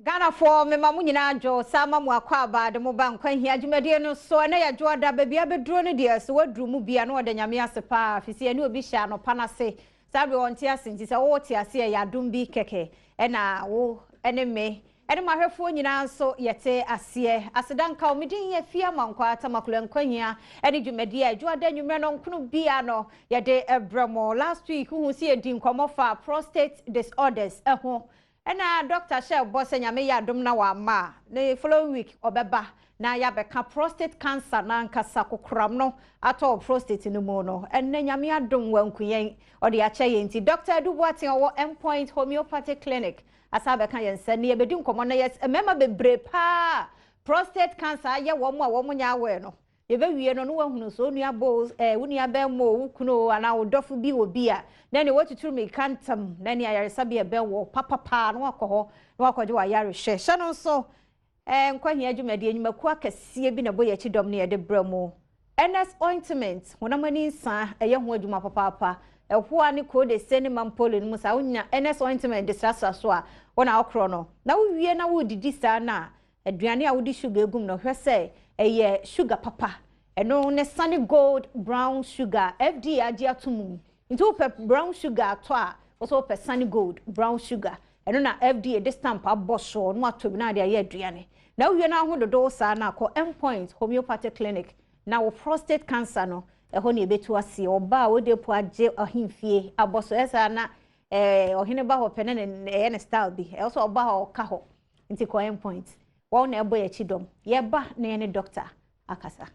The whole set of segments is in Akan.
Ghanafoɔ, mema mo nyinaa dwo, saa ma mo akwaaba de mo ba Nkwanhia dwumadie no so. Ɛnɛ yɛ dwoada, baabi abɛduro no deɛ, sɛ waduru mu bia na ɔda Nyame ase paa, firi sɛ yɛne obi hyɛ anɔpa no ase. Saa berɛ ɔnte ase nti sɛ wote ase a, yɛ adom bi kɛkɛ. Ɛna wo ɛne me, ɛne m'ahwɛfoɔ nyinaa nso yɛte aseɛ. Aseda nka wo, me din yɛ Fia Mankwaa Tamakloe. Nkwanhia ɛne dwumadie a dwoada nnwummerɛ no nkono bia no yɛde ɛbrɛ mo. Last week, wohu sɛ yɛdi nkɔmmɔ fa prostate disorders ɛho. Ɛna doctor hyɛ bɔ sɛ Nyame yɛ adom na wama a, ne following week ɔbɛba na yɛabɛka prostate cancer na ankasa kokoram no atɔ prostate no mu no. Ɛnnɛ Nyame adom wanku yɛn, ɔde akyɛ yɛn nti Dr. Edu Boateng ɔwɔ Endpoint Homeopathic Clinic asa bɛka yɛn nsa ne yɛbɛdi nkɔmmɔ na yɛ mmarima bebree paa prostate cancer ayɛ wɔn a wɔn nyɛ aware no. Yɛbɛwie no no wahunu sɛ onua bo wo nua bɛn mo, wo kunu o, anaa wo dɔfo bi wɔ bi a na ne wɔtuturu mirika ntam na ne ayaresabea bɛn wɔ papapaa na wakɔ hɔ na wakɔgye wayarehwɛ. Hyɛ no nso Nkwanhia dwumadie, nnwumakuo akɛseɛ bi na ɛbɔ yɛn akyi dɔm ne yɛde brɛ mu. NS Ointment, honam ani nsa ɛyɛ ho adwuma papaapa. Ɛhoa ne kode se ne mampoli no mu saa wonya NS Ointment de srasra so a wɔn a wɔkorɔ no. Na wowie na wodidi saa na aduane a wode sugar egum no, hwɛ sɛ ɛyɛ sugar papa. Ɛno ne Sunny Gold brown sugar, FDA agye ato mu. Nti wopɛ brown sugar atɔ a, wɔsɛ wopɛ Sunny Gold brown sugar. Ɛno na FDA de stamp abɔ so no ato bi na ade ayɛ aduane. Na wowie no aho dodo saa na akɔ Endpoint Homeopathic Clinic na wo prostate cancer no ɛhɔ ne ɛbɛtu aseɛ. Ɔbaa a wode po agye ahemfie abɔ so ɛsaa na ɔhene ba hɔ pɛ ne ne ɛyɛ ne style bi. Ɛwɔ sɛ ɔba hɔ ɔka hɔ. Nti kɔ Endpoint. Wɔn na ɛbɔ yɛn akyi dɔm. Yɛba na yɛne doctor akasa.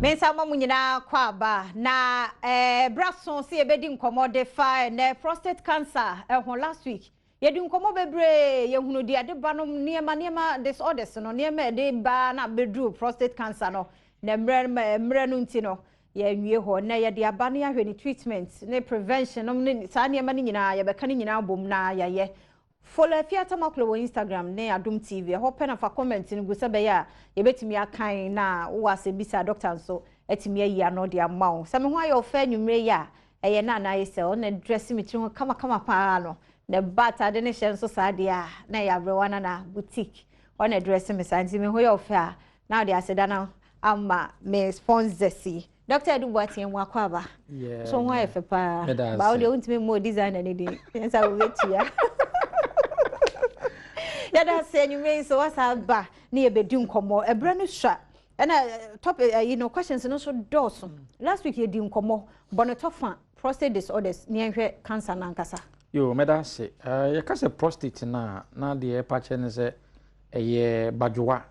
Mensa ma mo nyinaa kɔ aba na bra so sɛ yɛbɛdi nkɔmmɔ de fa ɛnɛ prostate cancer ɛho. Last week yɛdi nkɔmmɔ bebree, yɛhunu deɛ ɛde ba no, nneɛma disorders no, nneɛma ɛde ba na abɛduru prostate cancer no. Na mmerɛ no nti no yɛnwie hɔ na yɛde aba ne yɛahwɛ ne treatment ne prevention no ne saa nneɛma no nyinaa, yɛbɛka ne nyinaa bom na yɛayɛ. Follow Afia Tamakloe wɔ Instagram ne Adom TV. Ɛhɔ pɛ na fa comment no gu sɛ bɛyɛ a yɛbɛtumi akan na wowɔ asɛm bisa doctor nso atumi ayi ano de ama wo. Sɛ me ho ayɛ ɔfɛ anwummerɛ yi a, ɛyɛ na anaa ayɛ sɛ ɔna dress me tiri ho kamakama paa no. Na ba atade ne hyɛ nso saa deɛ a na ɛyɛ Aberewa Nana Boutique. Ɔna dress me saa nti me ho yɛ ɔfɛ a na ɔde aseda no ama me sponsors yi. Dr. Edu Boateng, wakɔ aba. So ho ayɛ fɛ paa. Ba wo deɛ wontumi mmɔ designer ne din. Yɛnsa wobɛtua. Yɛda ase anwummerɛ yi nso wasa ba ne yɛbɛdi nkɔmmɔ. Ɛberɛ no sua. Ɛna topic ayi no, questions no nso dɔɔso. Last week yɛdi nkɔmmɔ bɔne tɔfa prostate disorders ne yɛnhwɛ cancer no ankasa. Yo, mɛda ase. Yɛka sɛ prostate no a, na deɛ ɛpa kyerɛ ne sɛ ɛyɛ badwoa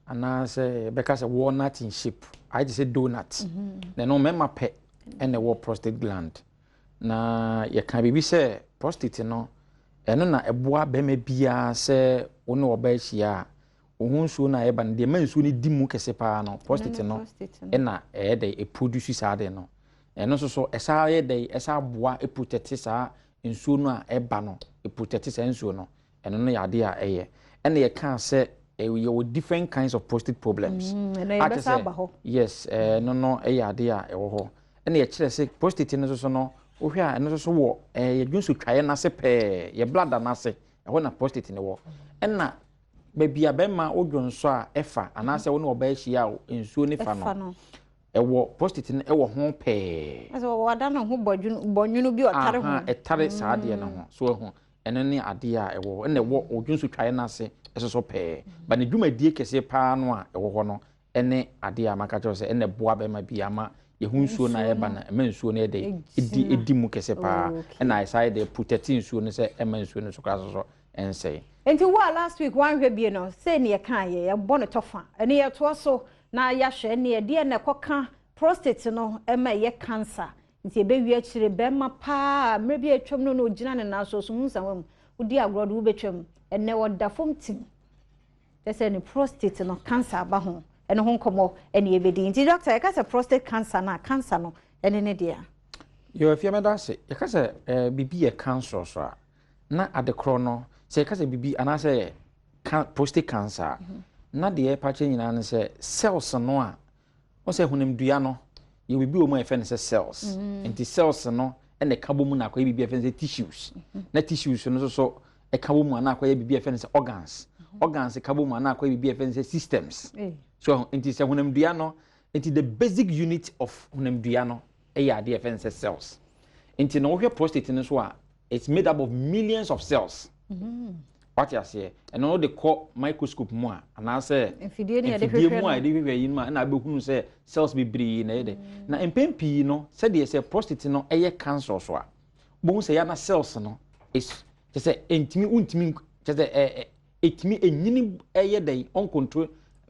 anaasɛ yɛbɛka sɛ walnut in shape, ayɛ te sɛ donut. Na ɛno mmarima pɛ ɛna ɛwɔ prostate gland. Na yɛka biribi sɛ prostate no, ɛno na ɛboa bɛrima biara sɛ wo ne ɔbaa ahyia a, wo ho nsuo no a ɛba no deɛ ɛma nsuo no di mu kɛse paa no, prostate no ɛna ɛyɛ dɛ ɛproduce saa deɛ no. Ɛno nso so ɛsa yɛ dɛ ɛsa aboa ɛprotect saa nsuo no a ɛba no, ɛprotect saa nsuo no. Ɛno no yɛ adeɛ a ɛyɛ. Ɛna yɛka sɛ yɛwɔ different kinds of prostate problems. Ɛno yɛbɛsa aba hɔ. Yes, ɛno no ɛyɛ adeɛ a ɛwɔ hɔ. Ɛna yɛkyerɛ sɛ prostate no nso so no, wohwɛ a ɛno nso so wɔ yɛ dwonsotwaeɛ n'ase pɛɛ, yɛ bladder n'ase, ɛhɔ na prostate no wɔ. Ɛna baabi a bɛrima wodwo nso a ɛfa anaasɛ wo ne ɔbaa ahyia a nsuo ne fa no, ɛwɔ prostate no ɛwɔ ho pɛɛ. Ɛsɛ wada ne ho bɔnwono bi ɔtare ho. Ɛtare saa adeɛ no ho. So ɛho ɛno ne adeɛ a ɛwɔ hɔ. Ɛna ɛwɔ odwonsotwaeɛ n'ase ɛso so pɛɛ. Ba ne dwumadie kɛseɛ paa no a ɛwɔ hɔ no ɛne adeɛ a maka kyerɛ sɛ ɛna ɛboa bɛrima bi ama yɛho nsuo no a ɛba no, ɛma nsuo no yɛ dɛ ɛdi mu kɛse paa. Ɛna ɛsa yɛ dɛ protect nsuo no sɛ ɛma nsuo no so koraa so so ɛnsɛe. Nti wo a last week wanhwɛ bie no, sɛ ne yɛka yɛ yɛbɔ ne tɔfa ɛne yɛtoa so na yɛahwɛ ne yɛdeɛ na ɛkɔka prostate no ɛma ɛyɛ cancer. Nti yɛbɛwie akyire bɛrima paa mmerɛ bi a atwam no na ogyina ne nan so so ho nsawa mu wodi agorɔ de wobɛtwam, ɛnɛ ɔda fam tim kyɛ sɛ ne prostate no cancer aba ho. Ɛno ho nkɔmmɔ ɛne yɛbɛdi. Nti doctor, yɛka sɛ prostate cancer no a, cancer no ɛne ne deɛ? Yɛ afia, mɛda ase. Yɛka sɛ biribi yɛ cancer so a, na ade korɔ no sɛ Sɛ yɛka sɛ biribi anaasɛ prostate cancer a, na deɛ ɛpa kyerɛ nyinaa ne sɛ cells no a wɔn sɛ honamdua no, yɛwɔ biribi wɔ mu a yɛfrɛ no sɛ cells. Nti cells no ɛna ɛka bɔ mu na akɔyɛ biribi a yɛfrɛ no sɛ tissues. Na tissues no nso so ɛka bɔ mu a na akɔyɛ biribi a yɛfrɛ no sɛ organs. Organs ka bɔ mu a na akɔyɛ biribi a yɛfrɛ no sɛ systems. So nti sɛ honamdua no, nti the basic unit of honamdua no ɛyɛ adeɛ a yɛfrɛ no sɛ cells. Nti na wohwɛ prostate no so a, it's made up of millions of cells. Wate aseɛ? Ɛno no de kɔ microscope mu a, anaasɛ mfidie ne yɛde mfidie hwehwɛ mu a no. Yɛde hwehwɛ yi no a, ɛna abɛhunu sɛ cells bebree na ɛyɛ dɛ. Na mpɛn pii no, sɛdeɛ sɛ prostate no ɛyɛ cancer so a, bohu sɛ yana cells no is kyɛ sɛ ɛntumi, wontumi kyɛ sɛ ɛ ɛ ɛtumi ɛnyini, ɛyɛ dɛn, uncontrolled.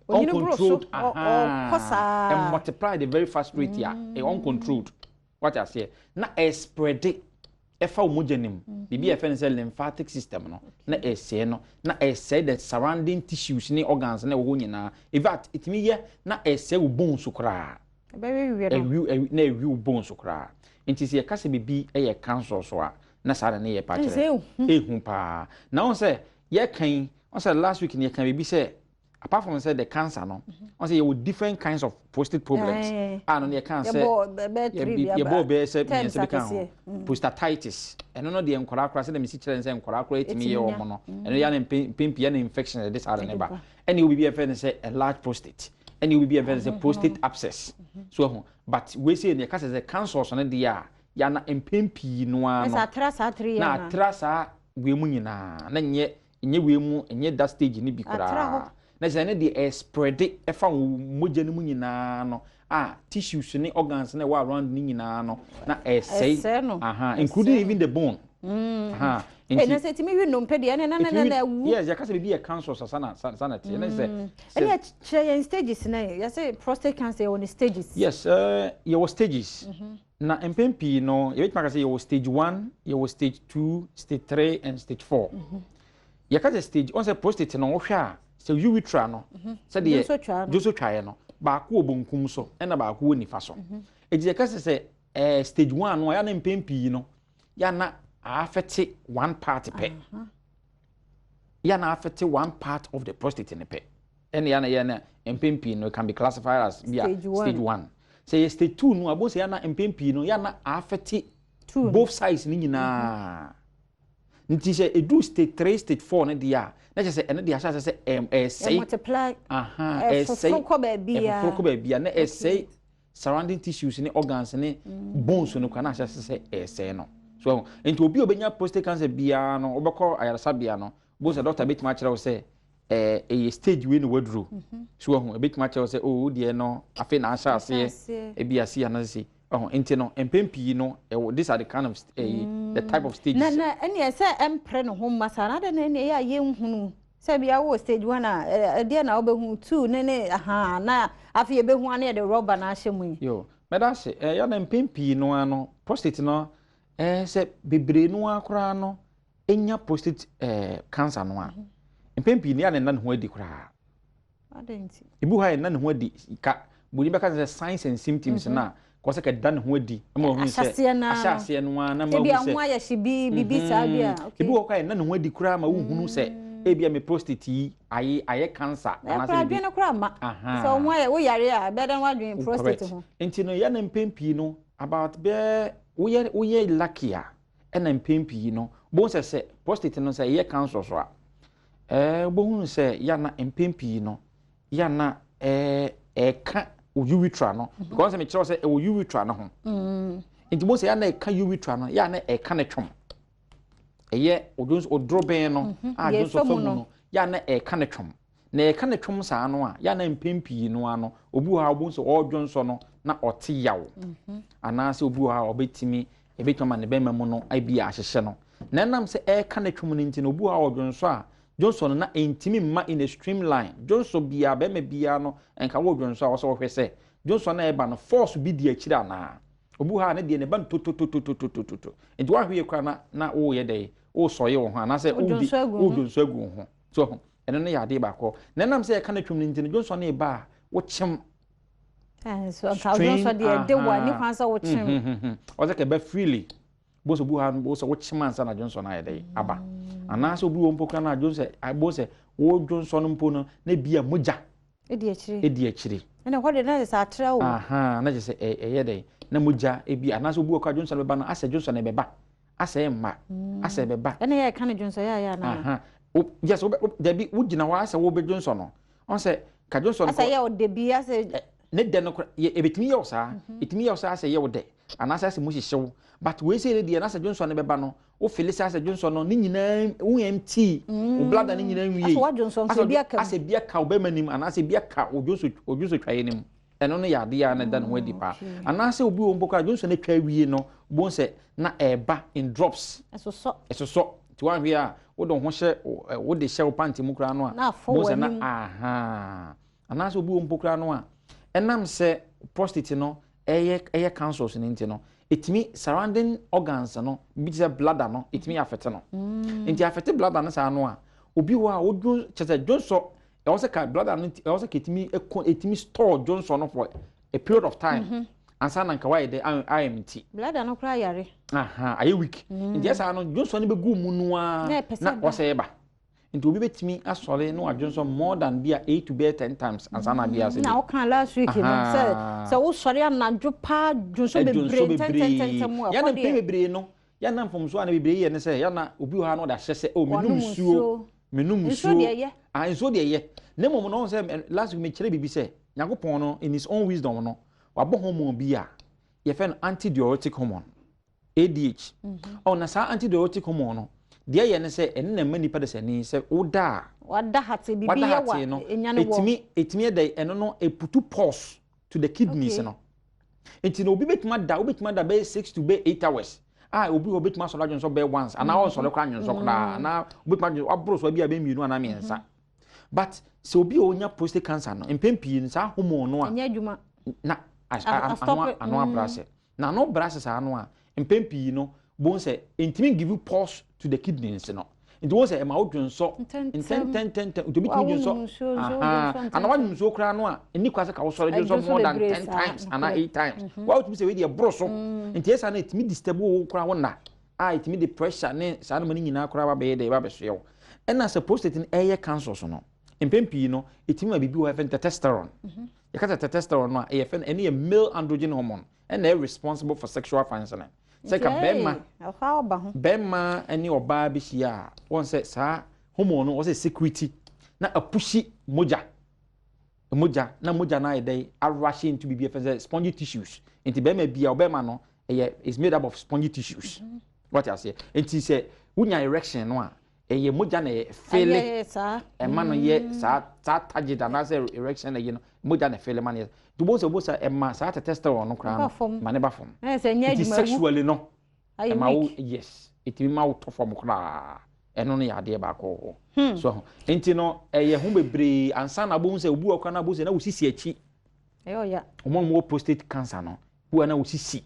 Onyini boro so, Uncontrolled. Ɔkɔ saa. Ɛ multiply the very fast rate a ɛyɛ uncontrolled. Wate aseɛ? Na ɛspread ɛfa wo mogya nim, biribi a yɛfrɛ no sɛ lymphatic system no, na ɛsɛe no, na ɛsɛe the surrounding tissues ne organs na ɛwɔ hɔ nyinaa. In fact, ɛtumi yɛ na ɛsɛe wo bones koraa. Ɛbɛwewie no. Ɛwi na ɛwi wo bones koraa. Nti sɛ yɛka sɛ biribi ɛyɛ cancer so a, na saa na ne yɛ pa Ɛsɛ kyerɛ. ehu. Ehu paa. Na wɔn sɛ yɛka yi, wɔn sɛ last week ni yɛka biribi sɛ apart from sɛ the cancer no, wɔn sɛ yɛwɔ different kinds of prostate problems a no ne yɛka sɛ Yɛbɔ bɛɛ three bi aba. Yɛbɔ bɛyɛ sɛ terms mmiɛnsa bi ka ho. Akɛseɛ. Prostatitis, ɛno no deɛ, nkwaraa koraa, sɛdeɛ mesi kyerɛ no sɛ nkwaraa koraa ɛtumi yɛ Ɛtumi nya. Wɔn no, ɛno yɛ ne mpempi yɛ ne infection ɛde saa de ne ba. Ɛne obi bi yɛfrɛ no sɛ enlarged prostate, ɛne obi bi yɛfrɛ no sɛ prostate abscess so ɛho. But wei sei ne yɛka sɛ cancer so no deɛ a, yɛana mpɛn pii no ara no Ɛsɛ atra saa three na year na. Atra saa wei mu nyinaa na nyɛ wei mu, nyɛ that stage ni bi Atra hɔ. Koraa na sɛ ɛne deɛ ɛspread ɛfa wo mogya no mu nyinaa no a, tissues ne organs na ɛwɔ around ne nyinaa no na ɛsɛe. Ɛsɛe no. Aha, including even the bone. Aha. Ɛna sɛ ɛtumi wi nnompe deɛ, ɛne na ɛwu. Yes, yɛka sɛ biribi yɛ cancer sa na sa na teɛ na sɛ Ɛne kyerɛ yɛn stages na yɛsɛ prostate cancer yɛwɔ ne stages. Yes, yɛwɔ stages. Na mpɛn pii no, yɛbɛtumi aka sɛ yɛwɔ stage 1, yɛwɔ stage 2, stage 3 and stage 4. Yɛka sɛ stage, ɔn sɛ prostate no, wohwɛ a, sɛ urethra no, sɛdeɛ dwonsɔ twaa no. Dwonsɔ twaeɛ no, baako wɔ bonkum so ɛna baako wɔ nifa so. Enti yɛka sɛ stage 1 no a, yɛana mpɛn pii no, yɛana affect one part pɛ. Yɛana affect one part of the prostate ne pɛ. Ɛne yɛana yɛ na mpɛn pii no, it can be classified as bi a Stage 1. Stage 1. Sɛ yɛ stage 2 no, abo sɛ yɛana mpɛn pii no, yɛana affect Two no. Both sides ne nyinaa. Nti sɛ ɛduru stage 3, stage 4 no deɛ a, na kyerɛ sɛ ɛno deɛ ahyɛ ase sɛ ɛsɛe. Multiply. Aha, ɛsɛe. Ɛfoforo kɔ baabi a. Ɛfoforo kɔ baabi a na ɛsɛe surrounding tissues ne organs ne bones no koraa, na ahyɛ ase sɛ ɛsɛe no. So nti obi a obɛnya prostate cancer biara no, wobɛkɔ ayaresabea no, bo sɛ doctor bɛtumi akyerɛ wo sɛ ɛyɛ stage wei na waduro. So ɛho ɛbɛtumi akyerɛ wo sɛ, oh, wo deɛ no afei na ahyɛ aseɛ, aseɛ. Ebi ase anaasɛ ɔho. Nti no mpɛn pii no, ɛwɔ, these are the kind of the type of stages. Na ɛneɛ sɛ ɛmpere ne ho mma saa na adɛn na ɛneɛ ɛyɛ a yɛnhunu sɛ bia wowɔ stage 1 a, ɛdeɛ na wobɛhu 2 ne aha na afei yɛbɛhu a na yɛde rubber na ahyɛ mu yi? Yo, mɛda ase. Ɛyɛ na mpɛn pii no ara no, prostate no, sɛ bebree no ara koraa no ɛnya prostate cancer no a, mpɛn pii no yɛ a ne nna ne ho adi koraa. Adɛn nti? Ebi wɔ hɔ a yɛnna ne ho adi ka boni bɛka sɛ signs and symptoms na kɔ sɛ kɛda ne ho adi ma ohun sɛ ahyɛaseɛ no ara no. Ahyɛaseɛ no ara na ma ebi ohun sɛ a ho ayɛ hye bi bibi saa bi a, okay. Ebi wɔ hɔ koraa yɛnna ne ho adi koraa ma wohunu sɛ ebi a me prostate yi ayɛ cancer Na anaasɛ ɛkora biribi. adwene no koraa ma Aha. sɛ wo ho ayɛ, woyare a, ɛbɛda no wadwene prostate ho. Nti no yɛ no mpɛn pii no, about bɛɛ woyɛ lucky a, ɛna mpɛn pii no bohu sɛ prostate no sɛ ɛyɛ cancer so a, wobohunu sɛ yɛana mpɛn pii no yɛana ɛka wo urethra no, because sɛ mekyerɛ wo sɛ ɛwɔ urethra no ho. Nti bohu sɛ yɛana ɛka urethra no, yɛana ɛka ne twom, ɛyɛ odorobɛn no a Deɛ dwonso ɛfa fa mu mu no. No, yɛana ɛka ne twom, na ɛka ne twom saa no a, yɛana mpɛn pii no ano, obi wɔ hɔ a wobɛhu sɛ ɔredwonso no na ɔte yaw, anaasɛ obi wɔ hɔ a ɔbɛtumi, ɛbɛtumi ama ne bɛrima mu no abi ahyehyɛ no, na ɛnam sɛ ɛreka ne twom no nti no, obi wɔ hɔ a ɔdwonso a, dwonso no na ɛntumi mma in a streamline. Dwonso biara, bɛrima biara no, nka wɔ dwonso a, wɔsɛ wɔhwɛ sɛ dwonso no a ɛba no, force bi di akyire anaa. Obi wɔ hɔ a ne deɛ ne ba no tototototototo, nti woahwɛ yie koraa na woyɛ dɛ wosɔye wo ho anaasɛ wodi wodwonso agu ho. Wodwonso agu wo ho so ho. Ɛno no yɛ adeɛ baako na ɛnam sɛ yɛka no twom no nti no, dwonso no ɛba a, wokyem. So nka wodwonso deɛ ɛde wɔ ani kwan sɛ wokyem. Ɔsɛ kɛ bɛ freely bó sɛ bu ha bó sɛ wokyem ansa na dwonso no ayɛ dɛ aba. Anaasɛ obi wɔ mpo koraa na adwo sɛ abo sɛ wɔdwo no mpo no na bi a mogya ɛdi akyire. Ɛdi akyire. Ɛna hɔ de na sɛ atrɛ o. Aha, na kyerɛ sɛ ɛyɛ dɛn na mogya ebi, anaasɛ obi wɔ kora dwonsɔ no bɛba no, asɛ dwonsɔ no bɛba, asɛ ɛmma, asɛ ɛbɛba. Ɛna yɛ ka no dwonsɔ yɛ ayɛ ana? Aha, yes, dabi, wogyina hɔ asɛ wobɛdwonsɔ no, ɔn sɛ ka dwonsɔ no asɛ yɛ ɔde bi asɛ ne dɛ no kora ebɛtumi yɛ wo saa, ɛtumi yɛ wo saa asɛ yɛ wo dɛ anaasɛ asɛ mu hyehyɛ wo. But wei sɛ deɛ na sɛ dwonsɔ no bɛba no, wo feel sɛ asɛ dwonsɔ no ne nyinaa wo empty wo bladder ne nyinaa nwie. Asɛ wadwonsɔ nso bi aka. Asɛ bi aka wo bɛma nim anaasɛ bi aka wo dwonsɔ, wo dwonsɔ twaeɛ no mu. Ɛno no yɛ adeɛ a na ɛda ne ho adi paa. Anaasɛ obi wɔ mpo koraa dwonsɔ no atwa awie no, bohu sɛ na ɛɛba in drops. Ɛsosɔ. Ɛsosɔ, nti woanhwɛ a wode wo ho hyɛ, wode hyɛ wo panty mu koraa no a, bohu sɛ na aha. Anaasɛ obi wɔ mpo koraa no a, ɛnam sɛ prostate no ɛyɛ cancers no nti no, ɛtumi surrounding organs no bi te sɛ bladder no, ɛtumi affect no. Nti affect bladder no saa no a, obi wɔ a wodwo kyerɛ sɛ dwonsɔ ɛwɔ sɛ ka bladder no ɛwɔ sɛ ka ɛtumi ɛkɔ, ɛtumi store dwonsɔ no for a period of time ansa na nka wayɛ dɛ ayɛ nti. Bladder no koraa yare. Aha, ayɛ weak. Nti ɛsaa no dwonsɔ no bɛgu mu no ara na wɔsɛ ɛba. Nti obi bɛtumi asɔre na wadwonsɔ more than bi a 8 to bɛyɛ 10 times ansa na adeɛ ase. Na woka last week no sɛ wosɔre anadwo paa dwonsɔ bebree ntɛntɛntɛm mu. Yɛna mpɛ bebree no, yɛna mfomso a na bebree yɛ ne sɛ yɛna obi wɔ ha na ɔde ahyɛ sɛ, oh, menum nsuo, menum nsuo. Ah, nsuo deɛ yɛ. Na mmom no, sɛ last week mekyerɛ biribi sɛ Nyankopɔn no in his own wisdom no, wabɔ hormone bi a yɛfrɛ no antidiuretic hormone, ADH. Ɔ na saa antidiuretic hormone no deɛ yɛ ne sɛ ɛne na ɛma nipa de sɛ ni sɛ woda a wada hate bibi yɛ wa no, ɛtumi yɛ dɛ ɛno no ɛput pause to the kidneys no. Nti na obi bɛtumi ada, wobɛtumi ada bɛyɛ 6 to bɛyɛ 8 hours a, obi wɔ bɛtumi asɔre adwonsɔ bɛyɛ once anaa ɔnsɔre koraa adwonsɔ koraa, anaa wobɛtumi adwonsɔ waboro so bi a bɛyɛ mmienu anaa mmiɛnsa. But sɛ obi a ɔnya prostate cancer no, mpɛn pii no saa hormone no a ɛnyɛ adwuma na ano abra ase, na ano bra ase saa no a, mpɛn pii no bon sɛ ntumi give you pause to the kidneys no. Nti wɔn sɛ ɛma wo dwonsɔ ntɛntɛntɛntɛn. Nti obi tumi dwonsɔ ana wadwonsɔ nsuo koraa no a, ɛni kwa sɛ ka wosɔre dwonsɔ more than 10 times anaa 8 times. Wa wotumi sɛ wei deɛ boro so. Nti ɛsa no ɛtumi disturb wo koraa wo na a ɛtumi de pressure ne saa nneɛma no nyinaa koraa ba bɛyɛ dɛ ba bɛsoɛ wo. Ɛna sɛ prostate no ɛyɛ cancer so no, mpɛn pii no ɛtumi ma biribi wɔ yɛfrɛ no testosterone. Yɛka sɛ testosterone no a, ɛyɛ fɛ no, ɛne yɛ male androgen hormone ɛna ɛyɛ responsible for sexual functioning. Sɛ ka bɛrima ne ɔbaa bɛhyia a, wɔn sɛ saa hormone no wɔsɛ secrete na apush mogya na mogya no ayɛ dɛ arush into biribi yɛfrɛ sɛ spongy tissues. Nti bɛrima bi a ɔbɛrima no ɛyɛ is made up of spongy tissues. Wɔte aseɛ? Nti sɛ wonya erection no a, ɛyɛ mogya na ɛyɛ fill ɛma no yɛ saa target anaasɛ erection na ɛyɛ no, mogya na ɛfill ma no yɛ. Nti wobɛhu sɛ ɛma saa testosterone no koraa no ma ne ba fam. Nti sexually no ɛma wo, yes, ɛtumi ma wo tɔ fam koraa. Ɛno no yɛ adeɛ baako wɔ hɔ so. Nti no ɛyɛ ho bebree ansa na wobɛhu sɛ obi wɔ koraa na wobɛhu sɛ na wosisi akyi. Ɛyɛ ɔya. Wɔn a wɔwɔ prostate cancer no bu a na wosisi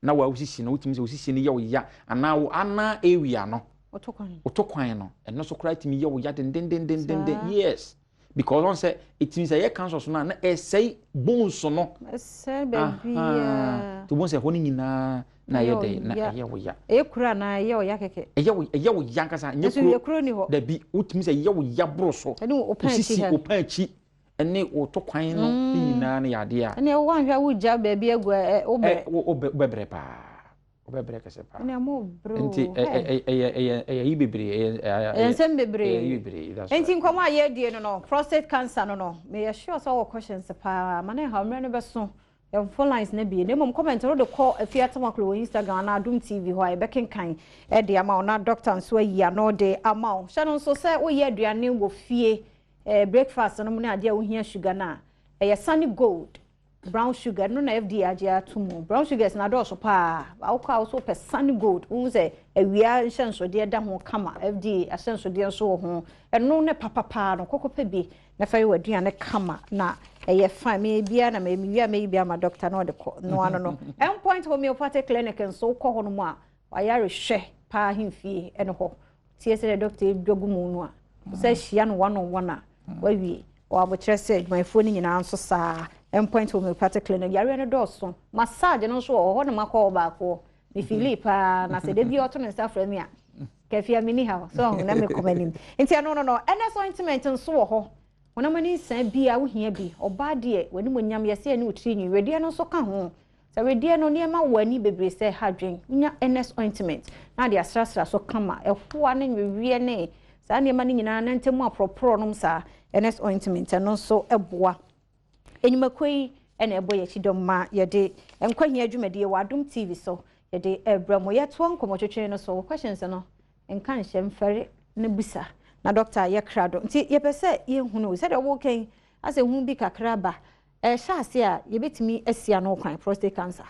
na wa wosisi no, wotumi sɛ wosisi no yɛ wo ya anaa wo ana area no woto kwan no, ɛno nso koraa tumi yɛ wo ya dendendendenden. Yes, because wɔn sɛ ɛtumi sɛ ɛyɛ cancer so no a, na ɛsɛe bones no. Ɛsɛe baabiara. Nti wɔn sɛ ɛhɔ no nyinaa na ɛyɛ dɛ na ɛyɛ wo ya. Ɛyɛ kuro anaa ɛyɛ ɔya kɛkɛ? Ɛyɛ wo ya nkasa, nyɛ kuro ni hɔ. Dabi, wotumi sɛ ɛyɛ wo ya boro so. Ɛne wo pan akyi. Osisi wo pan akyi ɛne wo to kwan no ne nyinaa no yɛ adeɛ a ɛne woanhwɛ a wogya baabi agu wobɛ. Wobɛbrɛ paa, wobɛbrɛ kɛsɛ paa. Ɛne mo brɛ. Nti ɛyɛ yi bebree, ɛyɛ ɛyɛ nsɛm bebree. Ɛyɛ yi bebree, that's right. Nti nkɔmɔ a yɛredie no, prostate cancer no, meyɛ sure sɛ wɔwɔ questions paa ma ne ha mmerɛ no bɛso. Yɛn phone lines no bi na mmom comment no de kɔ Afia Tamaklo wɔ Instagram anaa Adom TV hɔ a, yɛbɛkenkan ɛde ama wo na doctor nso ayi ano de ama wo. Hyɛ no nso sɛ woyɛ aduane wɔ fie, breakfast no mu ne adeɛ a wohia sugar no a, ɛyɛ Sunny Gold brown sugar no na FDA agye ato mu. Brown sugars na dɔɔso paa. Awokɔ a wɔso pɛ Sunny Gold, wohu sɛ awia nhyɛnsodeɛ da ho kama, FDA ahyɛnsodeɛ nso wɔ ho. Ɛno ne papapaa no, kɔkɔ pɛ bi na fa yɛ w'aduane kama na ɛyɛ fine. Me bia na me wia me bi ama doctor na ɔde kɔ no ano no. Endpoint Homeopathic Clinic nso, wokɔ hɔ no mu a, wayare hwɛ paa ahemfie ɛne hɔ. Tie sɛ doctor edwagu mu no a, sɛ hyia no one on one a, wawie. Wɔabokyerɛ sɛ adwumayɛfoɔ no nyinaa nso saa. Endpoint Homeopathic Clinic, yareɛ no dɔɔso. Massage no nso wɔ hɔ na makɔ hɔ baako. Mefeel paa na sɛ da bi ɔto ne nsa frɛ me a, Kɛfia mini ha so na mekɔ m'anim. Nti ɛno no Ernest ointment nso wɔ hɔ. Wɔnam ani nsan bi a wohia bi. Ɔbaa deɛ w'anim onyam yɛsɛ ɛne wo tiri nwi. Wedeɛ no nso ka ho. Sɛ wedeɛ no nneɛma wɔ ani bebree sɛ ha dwen. Wonya Ernest ointment na de asrasra so kama. Ɛhoa ne nwiwiɛ ne saa nneɛma no nyinaa na ntɛm aporoporo nom saa. Ernest ointment ɛno nso ɛboa. Enyumakuo yi ɛna ɛbɔ yɛkyi dɔm ma yɛde nkɔhia dwumadie wɔ Adom TV so. Yɛde ɛbrɛ mo. Yɛtoa nkɔmmɔtwetwe no so. Questions no nka nhyɛ mfɛre ne bisa na doctor yɛkra do. Nti yɛpɛ sɛ yɛhunu sɛdeɛ wɔka asɛ hu bi kakra ba ɛhyɛ ase a yɛbɛtumi asi ano kwan prostate cancer.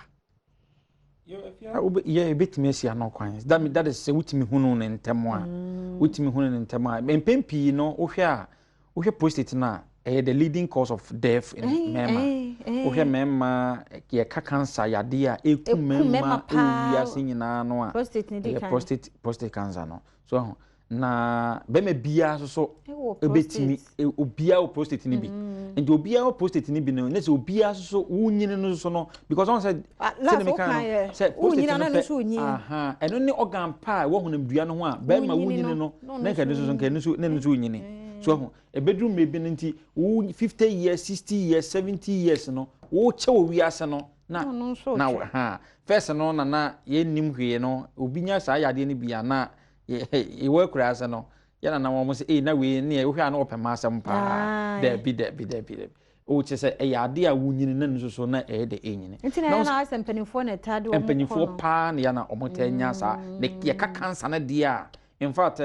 Yɛ yɛbɛtumi asi ano kwan. That is sɛ wotumi hunu ne ntɛm a, wotumi hunu ne ntɛm a, mpɛn pii no wohwɛ a, wohwɛ prostate no a, ɛyɛ the leading cause of death in mmarima. Wohwɛ mmarima, yɛka cancer yadeɛ a ɛku mmarima ɛwɔ wiase nyinaa no a, ɛyɛ prostate cancer no. So ho na bɛrima biara nso so ɛbɛtumi, obiara wɔ prostate no bi. Nti obiara wɔ prostate no bi no, ne sɛ obiara nso so wonyini no nso no, because ɔn sɛ sɛ ne meka no sɛ prostate no pɛ, aha, ɛno ne organ pa a ɛwɔ honamdua no ho a bɛrima wonyini no na nka ɛno nso nka ɛno nso na ɛno nso wonyini. So ho ɛbɛduru mmerɛ bi no nti wo 50 years, 60 years, 70 years no wokyɛ wɔ wiase no na na ha first no na yɛnnim hwee no, obi nya saa yadeɛ no bi a na yɛwɔ akura ase no yɛna na wɔn sɛ ee na wei ne wohwɛ a na wɔpɛ mma asɛm paa. Daabi daabi daabi daabi, o kyerɛ sɛ ɛyɛ adeɛ a wonyini na nso so na ɛyɛ de ɛnyini. Nti na yɛn asɛ mpanimfoɔ na ɛtaa de wɔn kɔ. Mpanimfoɔ paa na yɛn na wɔn taa nya saa na yɛka cancer no deɛ a, in fact,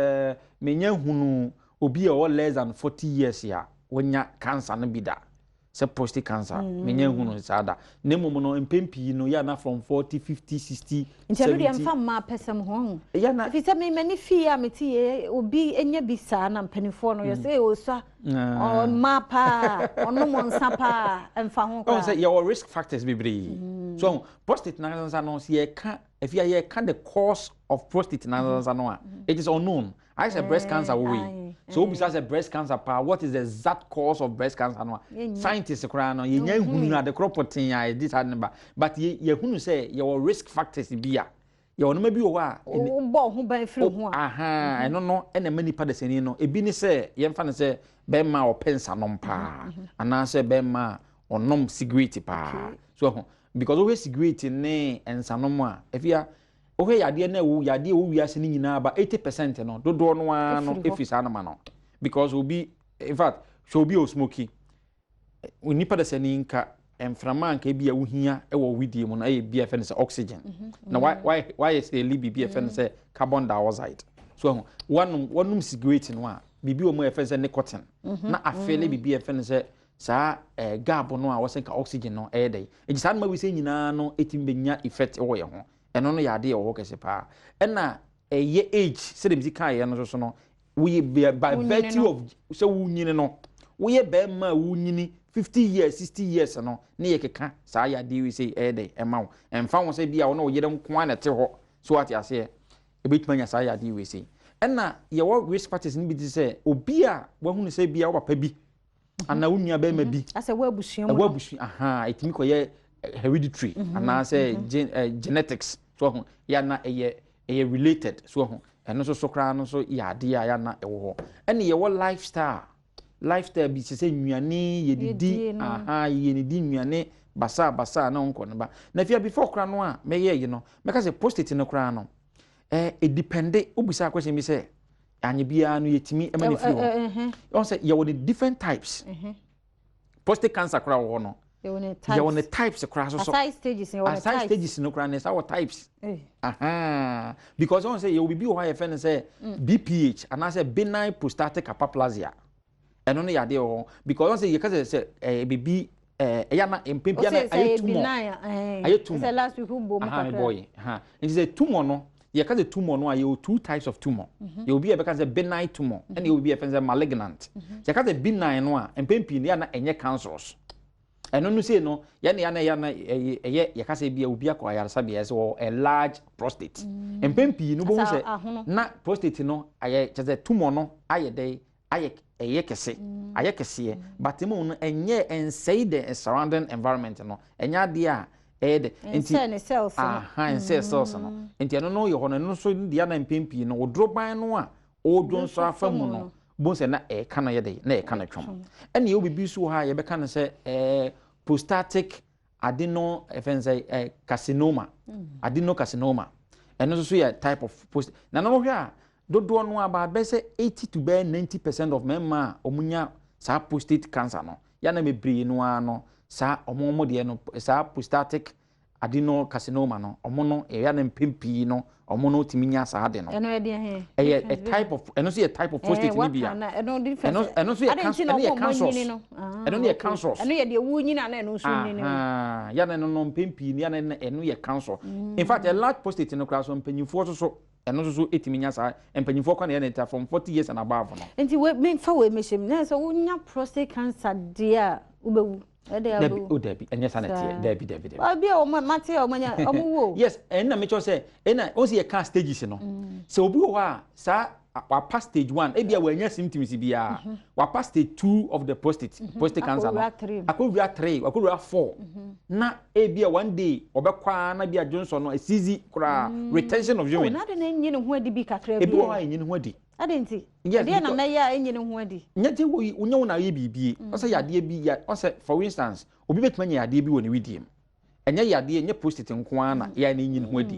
menya hunu obi a ɔwɔ less than 40 years a wɔnya cancer no bi da sɛ prostate cancer. Menya hunu saa da. Na mmom no mpɛn pii no yɛ na from 40, 50, 60, 70. Nti ɛno deɛ mfa mmaa pɛsɛm ho. Ɛfiri sɛ me m'ani fie a mete yɛ obi nya bi saa na mpanimfoɔ no yɛsɛ ɔsua ɔmmaa paa ɔnom nsa paa ɛmfa ho koraa. Ɔn sɛ yɛwɔ risk factors bebree. So prostate nansa no sɛ yɛka ɛfi a yɛka the cause of prostate nansa no a, it is unknown. Ayɛ sɛ breast cancer wɔ wei. So obisa sɛ breast cancer paa, what is the exact cause of breast cancer no a, scientists koraa no yɛnya nhunu ade korɔ pɔtee a yɛde saa ne ba, but yɛhunu sɛ yɛwɔ risk factors bi a yɛwɔ nneɛma bi wɔ hɔ a wobɔ ho ban firi ho a. Aha, ɛno no ɛna ɛma nipa dasani no ebi ne sɛ yɛmfa no sɛ bɛrima a ɔpɛ nsanom paa anaasɛ bɛrima a ɔnom cigarette paa. So ɛho because wohwɛ cigarette ne nsanom a, efia wohwɛ yadeɛ no ɛwɔ yadeɛ ɛwɔ wiase no nyinaa ba 80% no dodoɔ no ara no ɛfiri saa noma no, because obi, in fact, hwɛ obi a ɔsmoke, nipa dasani nka mframa nka ebi a wohia ɛwɔ widie mu no ɛyɛ bi a yɛfrɛ no sɛ oxygen, na wayɛ sɛ ɛli biribi a yɛfrɛ no sɛ carbon dioxide. So ɛho wanom cigarette no a, biribi wɔ mu a yɛfrɛ no sɛ nicotine na afeele biribi a yɛfrɛ no sɛ saa gap no a wɔsɛ nka oxygen no ɛyɛ dɛ. Nti saa noma wi sɛ nyinaa no ɛtumi bɛnya effect wɔ yɛn ho. Ɛno no yɛ adeɛ wɔ hɔ kɛse paa. Ɛna ɛyɛ age sɛdeɛ mesi kaa yɛ no nso so no, woyɛ by virtue of sɛ wonyini no, woyɛ bɛrima a wonyini 50 years, 60 years no ne yɛ keka saa yadeɛ wi sɛ ɛyɛ dɛ ɛma wo. Ɛmfa ho sɛ bi a wo ne wo yere nko ara na ɛte hɔ so, ate aseɛ, ebɛtumi anya saa yadeɛ wi sɛ. Ɛna yɛwɔ risk factors no bi te sɛ obi a wahunu sɛ bi a wo papa bi anaa wo nua bɛrima bi asɛ wo abusua mu ɛwɔ abusua, aha, ɛtumi kɔyɛ hereditary anaasɛ genetics. So ho yɛ na ɛyɛ related. So ho ɛno nso so koraa no nso yɛ adeɛ a yɛ na ɛwɔ hɔ. Ɛne yɛwɔ lifestyle bi sɛ nnuane yɛdidi, aha, yɛdidi nnuane basaa basaa na ɔnkɔ no ba. Na fia before koraa no a mɛyɛ yi no, mɛka sɛ prostate no koraa no ɛdepend. Wobisa question bi sɛ anye biara no yɛtumi ɛma ne firi hɔ. Ɔn sɛ yɛwɔ ne different types. Prostate cancer koraa wɔ hɔ no, yɛwɔ ne types koraa so. Aside stages, yɛwɔ ne types. Aside stages no koraa ne sa wɔ types. Aha, because ɔn sɛ yɛwɔ biribi wɔ hɔ a yɛfrɛ no sɛ BPH anaasɛ benign prostatic hyperplasia. Ɛno no yɛ adeɛ wɔ hɔ because ɔn sɛ yɛka sɛ biribi ɛyɛ na mpempia na ayɛ tumor, ayɛ tumor. Sɛ last week wo bɔ mu kakra. Boy ha, nti sɛ tumor no, yɛka sɛ tumor no a, yɛwɔ two types of tumor. Yɛwɔ bi a yɛbɛka sɛ benign tumor ɛna yɛwɔ bi a yɛfrɛ sɛ malignant. Sɛ yɛka sɛ benign no a, mpɛn pii no yɛ na ɛnyɛ cancerous. Ɛno no sei no yɛne yɛne ɛyɛ yɛka sɛ bi a obi akɔ ayaresabea sɛ wɔ a large prostate, mpɛn pii no wobɛhu sɛ na prostate no ayɛ kyerɛ sɛ tumor no ayɛ dɛ ayɛ ɛyɛ kɛse, ayɛ kɛseɛ, but emu no ɛnyɛ ɛnsɛe the surrounding environment no, ɛnyɛ adeɛ a Ɛyɛ dɛ nti Nsɛ ne cells no. Aha, nsɛ cells no. Nti ɛno no yɛ hɔ no, ɛno nso deɛ na mpɛn no odoroban no a ɔdwo nso afa mu no, bohu sɛ na ɛka no yɛ dɛ na ɛka no twɔm. Ɛna yɛwɔ biribi nso wɔ ha a yɛbɛka no sɛ prostatic adeno, ɛfɛn sɛ carcinoma, adenocarcinoma. Ɛno nso so yɛ type of prostate. Na no hwɛ a, dodoɔ no aba bɛyɛ sɛ 80 to bɛyɛ 90% of mmarima a wɔnya saa prostate cancer no, yana bebree no ara no, saa ɔmo deɛ no, saa prostatic adenocarcinoma no, ɔmo no ɛyɛ na mpɛn pii no, ɔmo no tumi nya saa ade no. Ɛno yɛ deɛ he? Ɛyɛ a type of, ɛno nso yɛ type of prostate ni bi a. Ɛno difference. Ɛno nso yɛ cancer, ɛno yɛ cancerous. Ɛno yɛ cancerous. Ɛno yɛ deɛ wu nyina na ɛno nso nyini. Aha, yana no no mpɛn pii no, yana no ɛno yɛ cancer. In fact, a large prostate no koraa so, mpanyinfoɔ nso so, ɛno nso so ɛtumi nya saa. Mpanyinfoɔ kwan yɛ no from 40 years and above no. Nti we memfa wei mehyɛ mu na sɛ wonya prostate cancer deɛ a, wobɛwu? Ɛdeɛ Dabi. Wobɛwu? O dabi, ɛnyɛ saa na ɛteɛ. Dabi, dabi, dabi. Obi a ɔmo mate a ɔmo nya, ɔmo wu o. Yes, ɛnna mekyerɛ sɛ ɛnna wɔn sɛ yɛka stages no, sɛ obi wɔ hɔ a saa wapa stage 1, ebi a wanya symptoms biara, wapa stage 2 of the prostate cancer no, Akɔwura 3. Akɔwura 3, akɔwura 4, na ebi a one day ɔbɛkɔ a na bi a Johnson no esizi koraa, retention of urine. Na de ne nyi ne ho adi bi kakra bi. Ebi wɔ hɔ a enyi ne ho adi. Ade nti Yes. ɛdeɛ na mɛyɛ a enyi ne ho adi? Nyɛ gye wo wonyɛ wo na ayɛ biribi ɔsɛ yadeɛ bi ya. Ɔsɛ for instance, obi bɛtumi anya yadeɛ bi wɔ ne widie mu. Ɛnyɛ yadeɛ, ɛnyɛ prostate nko ara na yɛ ne nyi ne ho adi.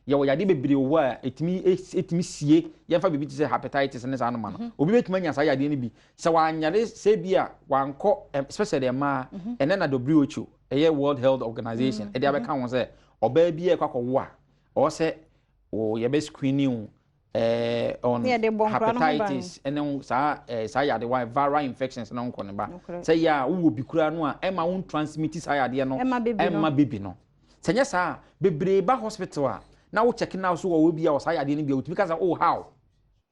Yɛwɔ yadeɛ bebree wɔ hɔ a ɛtumi sie. Yɛmfa biribi te sɛ hepatitis ne saa noma no, obi bɛtumi anya saa yadeɛ no bi sɛ wanyare sɛ bi a wankɔ, especially mmaa. Ɛnɛ na WHO, ɛyɛ World Health Organization, ɛde abɛka ho sɛ ɔbaa bi a ɛkɔ akɔwo a, ɔwɔ sɛ yɛbɛ screening wo on Ne yɛde bɔ nkora no ho ban. Hepatitis ɛne saa yadeɛ viral infections no nkɔ ne ba. Nokorɛ. Sɛ yɛ a wowɔ bi koraa no a, ɛma wo transmit saa yadeɛ no Ɛma baby no. Ɛma baby no. Sɛ nyɛ saa, bebree ba hospital a na wo check na so wɔ bi a wɔ saa yadeɛ no bi a, wotumi ka sɛ, "Oh, how?"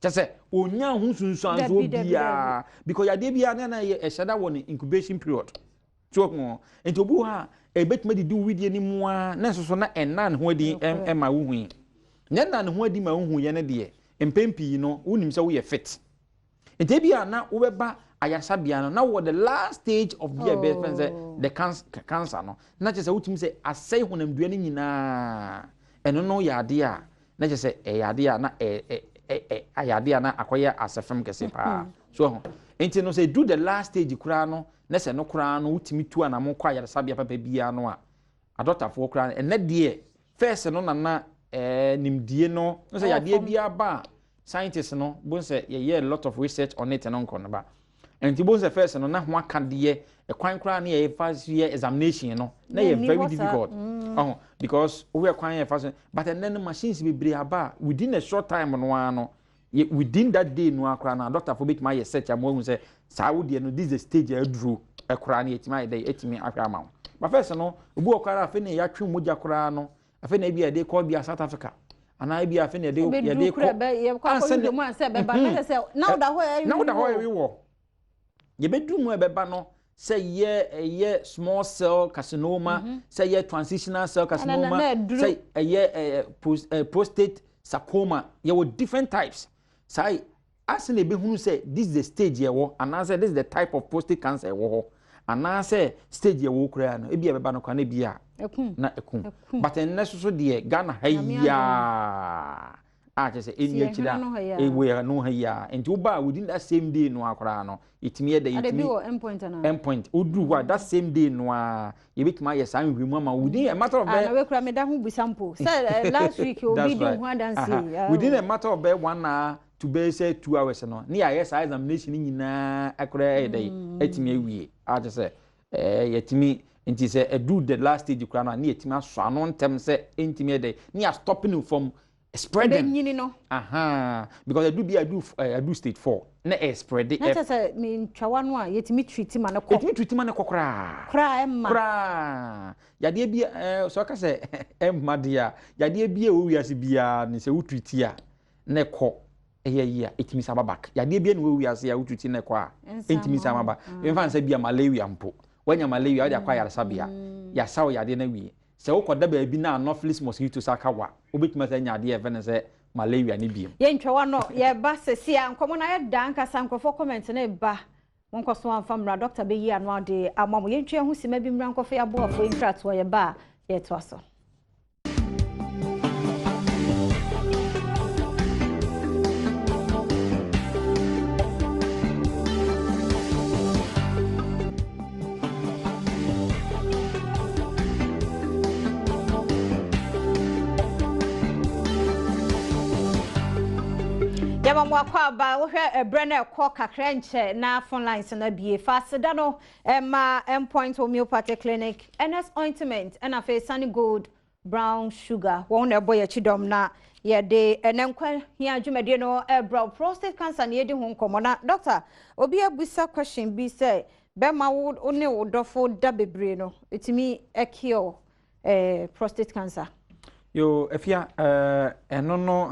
Kyɛ sɛ onya ho nsunsuansoɔ Dabi, dabi. biara, because yadeɛ biara na yɛ ɛhyɛ da wɔ ne incubation period so ho. Nti obi wɔ hɔ a ɛbɛtumi didi wo widie no mu a, na nso so na ɛnna ne ho adi ɛma wo hu yi. Nyɛ na ne ho adi ma wo hu yɛ no deɛ, mpɛn pii no wonim sɛ woyɛ fit. Nti ebi a na wobɛba ayaresabea no na wɔ the last stage of bi a ɛbɛyɛ fɛn sɛ the cancer no, na kyerɛ sɛ wotumi sɛ asɛe honamdua no nyinaa. Ɛno no yɛ adeɛ a na kyerɛ sɛ ɛyɛ adeɛ a na ɛ ɛ ɛ ayɛ adeɛ a na akɔyɛ asɛfɛm kɛse paa so ho. Nti no, sɛ du the last stage koraa no, na sɛ no koraa no wotumi tu anamo kɔ ayaresabea papa biara no a, adɔtafoɔ koraa ɛnɛ deɛ, first no nana nimdie no sɛ yadeɛ biara ba a, scientist no bo sɛ yɛyɛ a lot of research on it no nkɔ no ba. Nti bo sɛ first no na ho aka deɛ, ɛkwan koraa ne yɛfa so yɛ examination no na yɛ very difficult ɔho, because wohwɛ kwan yɛfa so. But ɛnɛ no, machines bebree aba a within a short time no ara no, within that day no ara koraa no, doctorfoɔ bɛtumi ayɛ search ama wahu sɛ saa wodeɛ no, this is the stage a aduro ɛkoraa no, yɛtumi ayɛ dɛ ɛtumi ahwɛ ama wo. But first no, obi wɔ koraa, afei na yɛatwe mogya koraa no, afei na ebi a yɛde kɔ bi a South Africa anaa ebi a afei na yɛde kɔ ansa na ansa bɛba na sɛ na woda hɔ ɛyɛ na woda hɔ ɛwi wɔ yɛbɛduru mu a ɛbɛba no sɛ yɛ ɛyɛ small cell carcinoma, sɛ yɛ transitional cell carcinoma, na ɛduru. Sɛ ɛyɛ prostate sarcoma, yɛwɔ different types. Saa ase na ebɛhunu sɛ this is the stage yɛwɔ, anaasɛ this is the type of prostate cancer ɛwɔ hɔ, anaasɛ stage yɛwɔ koraa no, ebi a ɛbɛba no koraa na ebi a ɛkum. Na ɛkum. But ɛnnɛ soso deɛ, Ghana ha yiaa a kyerɛ sɛ ɛnni akyire a ɛwɔ yɛ no ha yiaa. Nti woba within that same day no koraa no, yɛtumi yɛ dɛ Ade bi yɛtumi wɔ endpoint ana? Endpoint, woduru hɔ a, that same day no a, yɛbɛtumi ayɛ saa nhwehwɛmu ama wo within a matter of Ah, na wekura meda ho bisa mpo sɛ last week obi di ho adanse. Within a matter of bɛyɛ 1 hour to bɛyɛ sɛ 2 hours no, ne yɛayɛ saa examination nyinaa akora ɛyɛ dɛ ɛtumi awie a kyerɛ sɛ yɛtumi. Nti sɛ ɛduru the last stage koraa no a, ne yɛtumi asɔ ano ntɛm sɛ ɛntumi yɛ dɛ ne yɛ stopping it from spreading. Ɛbɛnyini no. Aha, because ɛdu bi a ɛdu stage 4 na ɛ spread. Na kyerɛ sɛ mentwawa no a, yɛtumi treat ma no kɔ. Ɛtumi treat ma no kɔ koraa. Koraa ɛmma. Koraa yadeɛ bi sɛ ɔka sɛ ɛmma deɛ a, yadeɛ bi a ɛwɔ wiase biara ne sɛ wo treat a na ɛkɔ, ɛyɛ yi a ɛtumi sa ba back. Yadeɛ bi a na ɛwɔ wiase a wo treat na ɛkɔ a ɛntumi sa ba back, yɛmfa no sɛ bi a malaria mpo, wanya malaria, wode akɔ ayaresabea, yɛasa wo yadeɛ no awie, sɛ wokɔda baabi na Anopheles mosquito sa ka wa, wobɛtumi sɛ anya adeɛ a ɛfɛ no sɛ malaria ne biom. Yɛntwawa no, yɛba sɛsi a nkɔmmɔ no ayɛ da ankasa. Nkurɔfoɔ comment no ba, monkɔ so amfa mmra, doctor bɛyi ano ade ama mo. Yɛntwa ho sima bi mmra nkɔfo yɛaboafoɔ nkratoɔ. Yɛba a, Yɛtoa so. Yɛma mo akwaaba. Wohwɛ ɛberɛ no ɛkɔ kakra nkyɛ na phone lines no abie. Fa aseda no ɛma Mpoint Homeopathic Clinic, NS Ointment, ɛna afei Sunny Gold Brown Sugar. Wɔn na ɛbɔ yɛkyi dɔm na yɛde ɛnɛ nkwa hia dwumadie no ɛbrɛ. Prostate cancer na yɛdi ho nkɔmmɔ. Na doctor, obi abusa question bi sɛ bɛrima wo ne wo dɔfo da bebree no, ɛtumi ɛcure prostate cancer? Yo, Afia, ɛno no,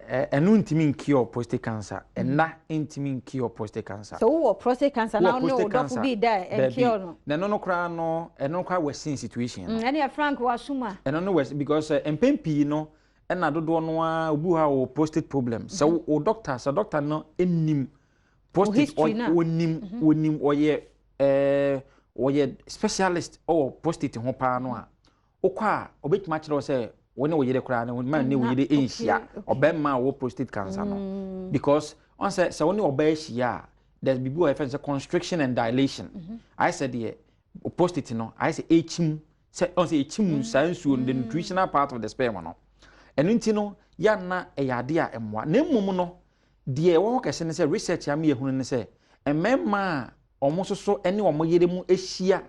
ɛno ntumi ncure prostate cancer. Ɛna ntumi ncure prostate cancer. Sɛ wowɔ prostate cancer na wo ne wo dɔfo bi da, ɛncure no? Na ɛno no koraa no, ɛno koraa worsen situation no. Ɛne Frank wasoma. Ɛno no worse because mpɛn pii no, ɛna dodoɔ no ara, obi wɔ hɔ a wɔ prostate problem, sɛ wo doctor, sɛ doctor no nim prostate, onim onim, ɔyɛ ɔyɛ specialist ɔwɔ prostate ho paa no a, wokɔ a, obɛtumi akyerɛ wo sɛ wo ne wo yere koraa no, ma ne wo yere nhyia, ɔbɛrima a wɔ prostate cancer no, because ɔn sɛ wo ne ɔbaa hyia a, there's biribi wɔ yɛfrɛ no sɛ constriction and dilation. Ayɛ sɛ deɛ prostate no ayɛ sɛ ɛkyim, sɛ ɔn sɛ ɛkyim saa nsuo no, the nutritional part of the sperm no. Ɛno nti no, yɛanna ɛyɛ adeɛ a ɛmmoa. Na mmom no, deɛ ɛwɔ hɔ kɛse ne sɛ research ama yɛhunu ne sɛ mmarima a wɔn nso so ne wɔn yere mu ahyia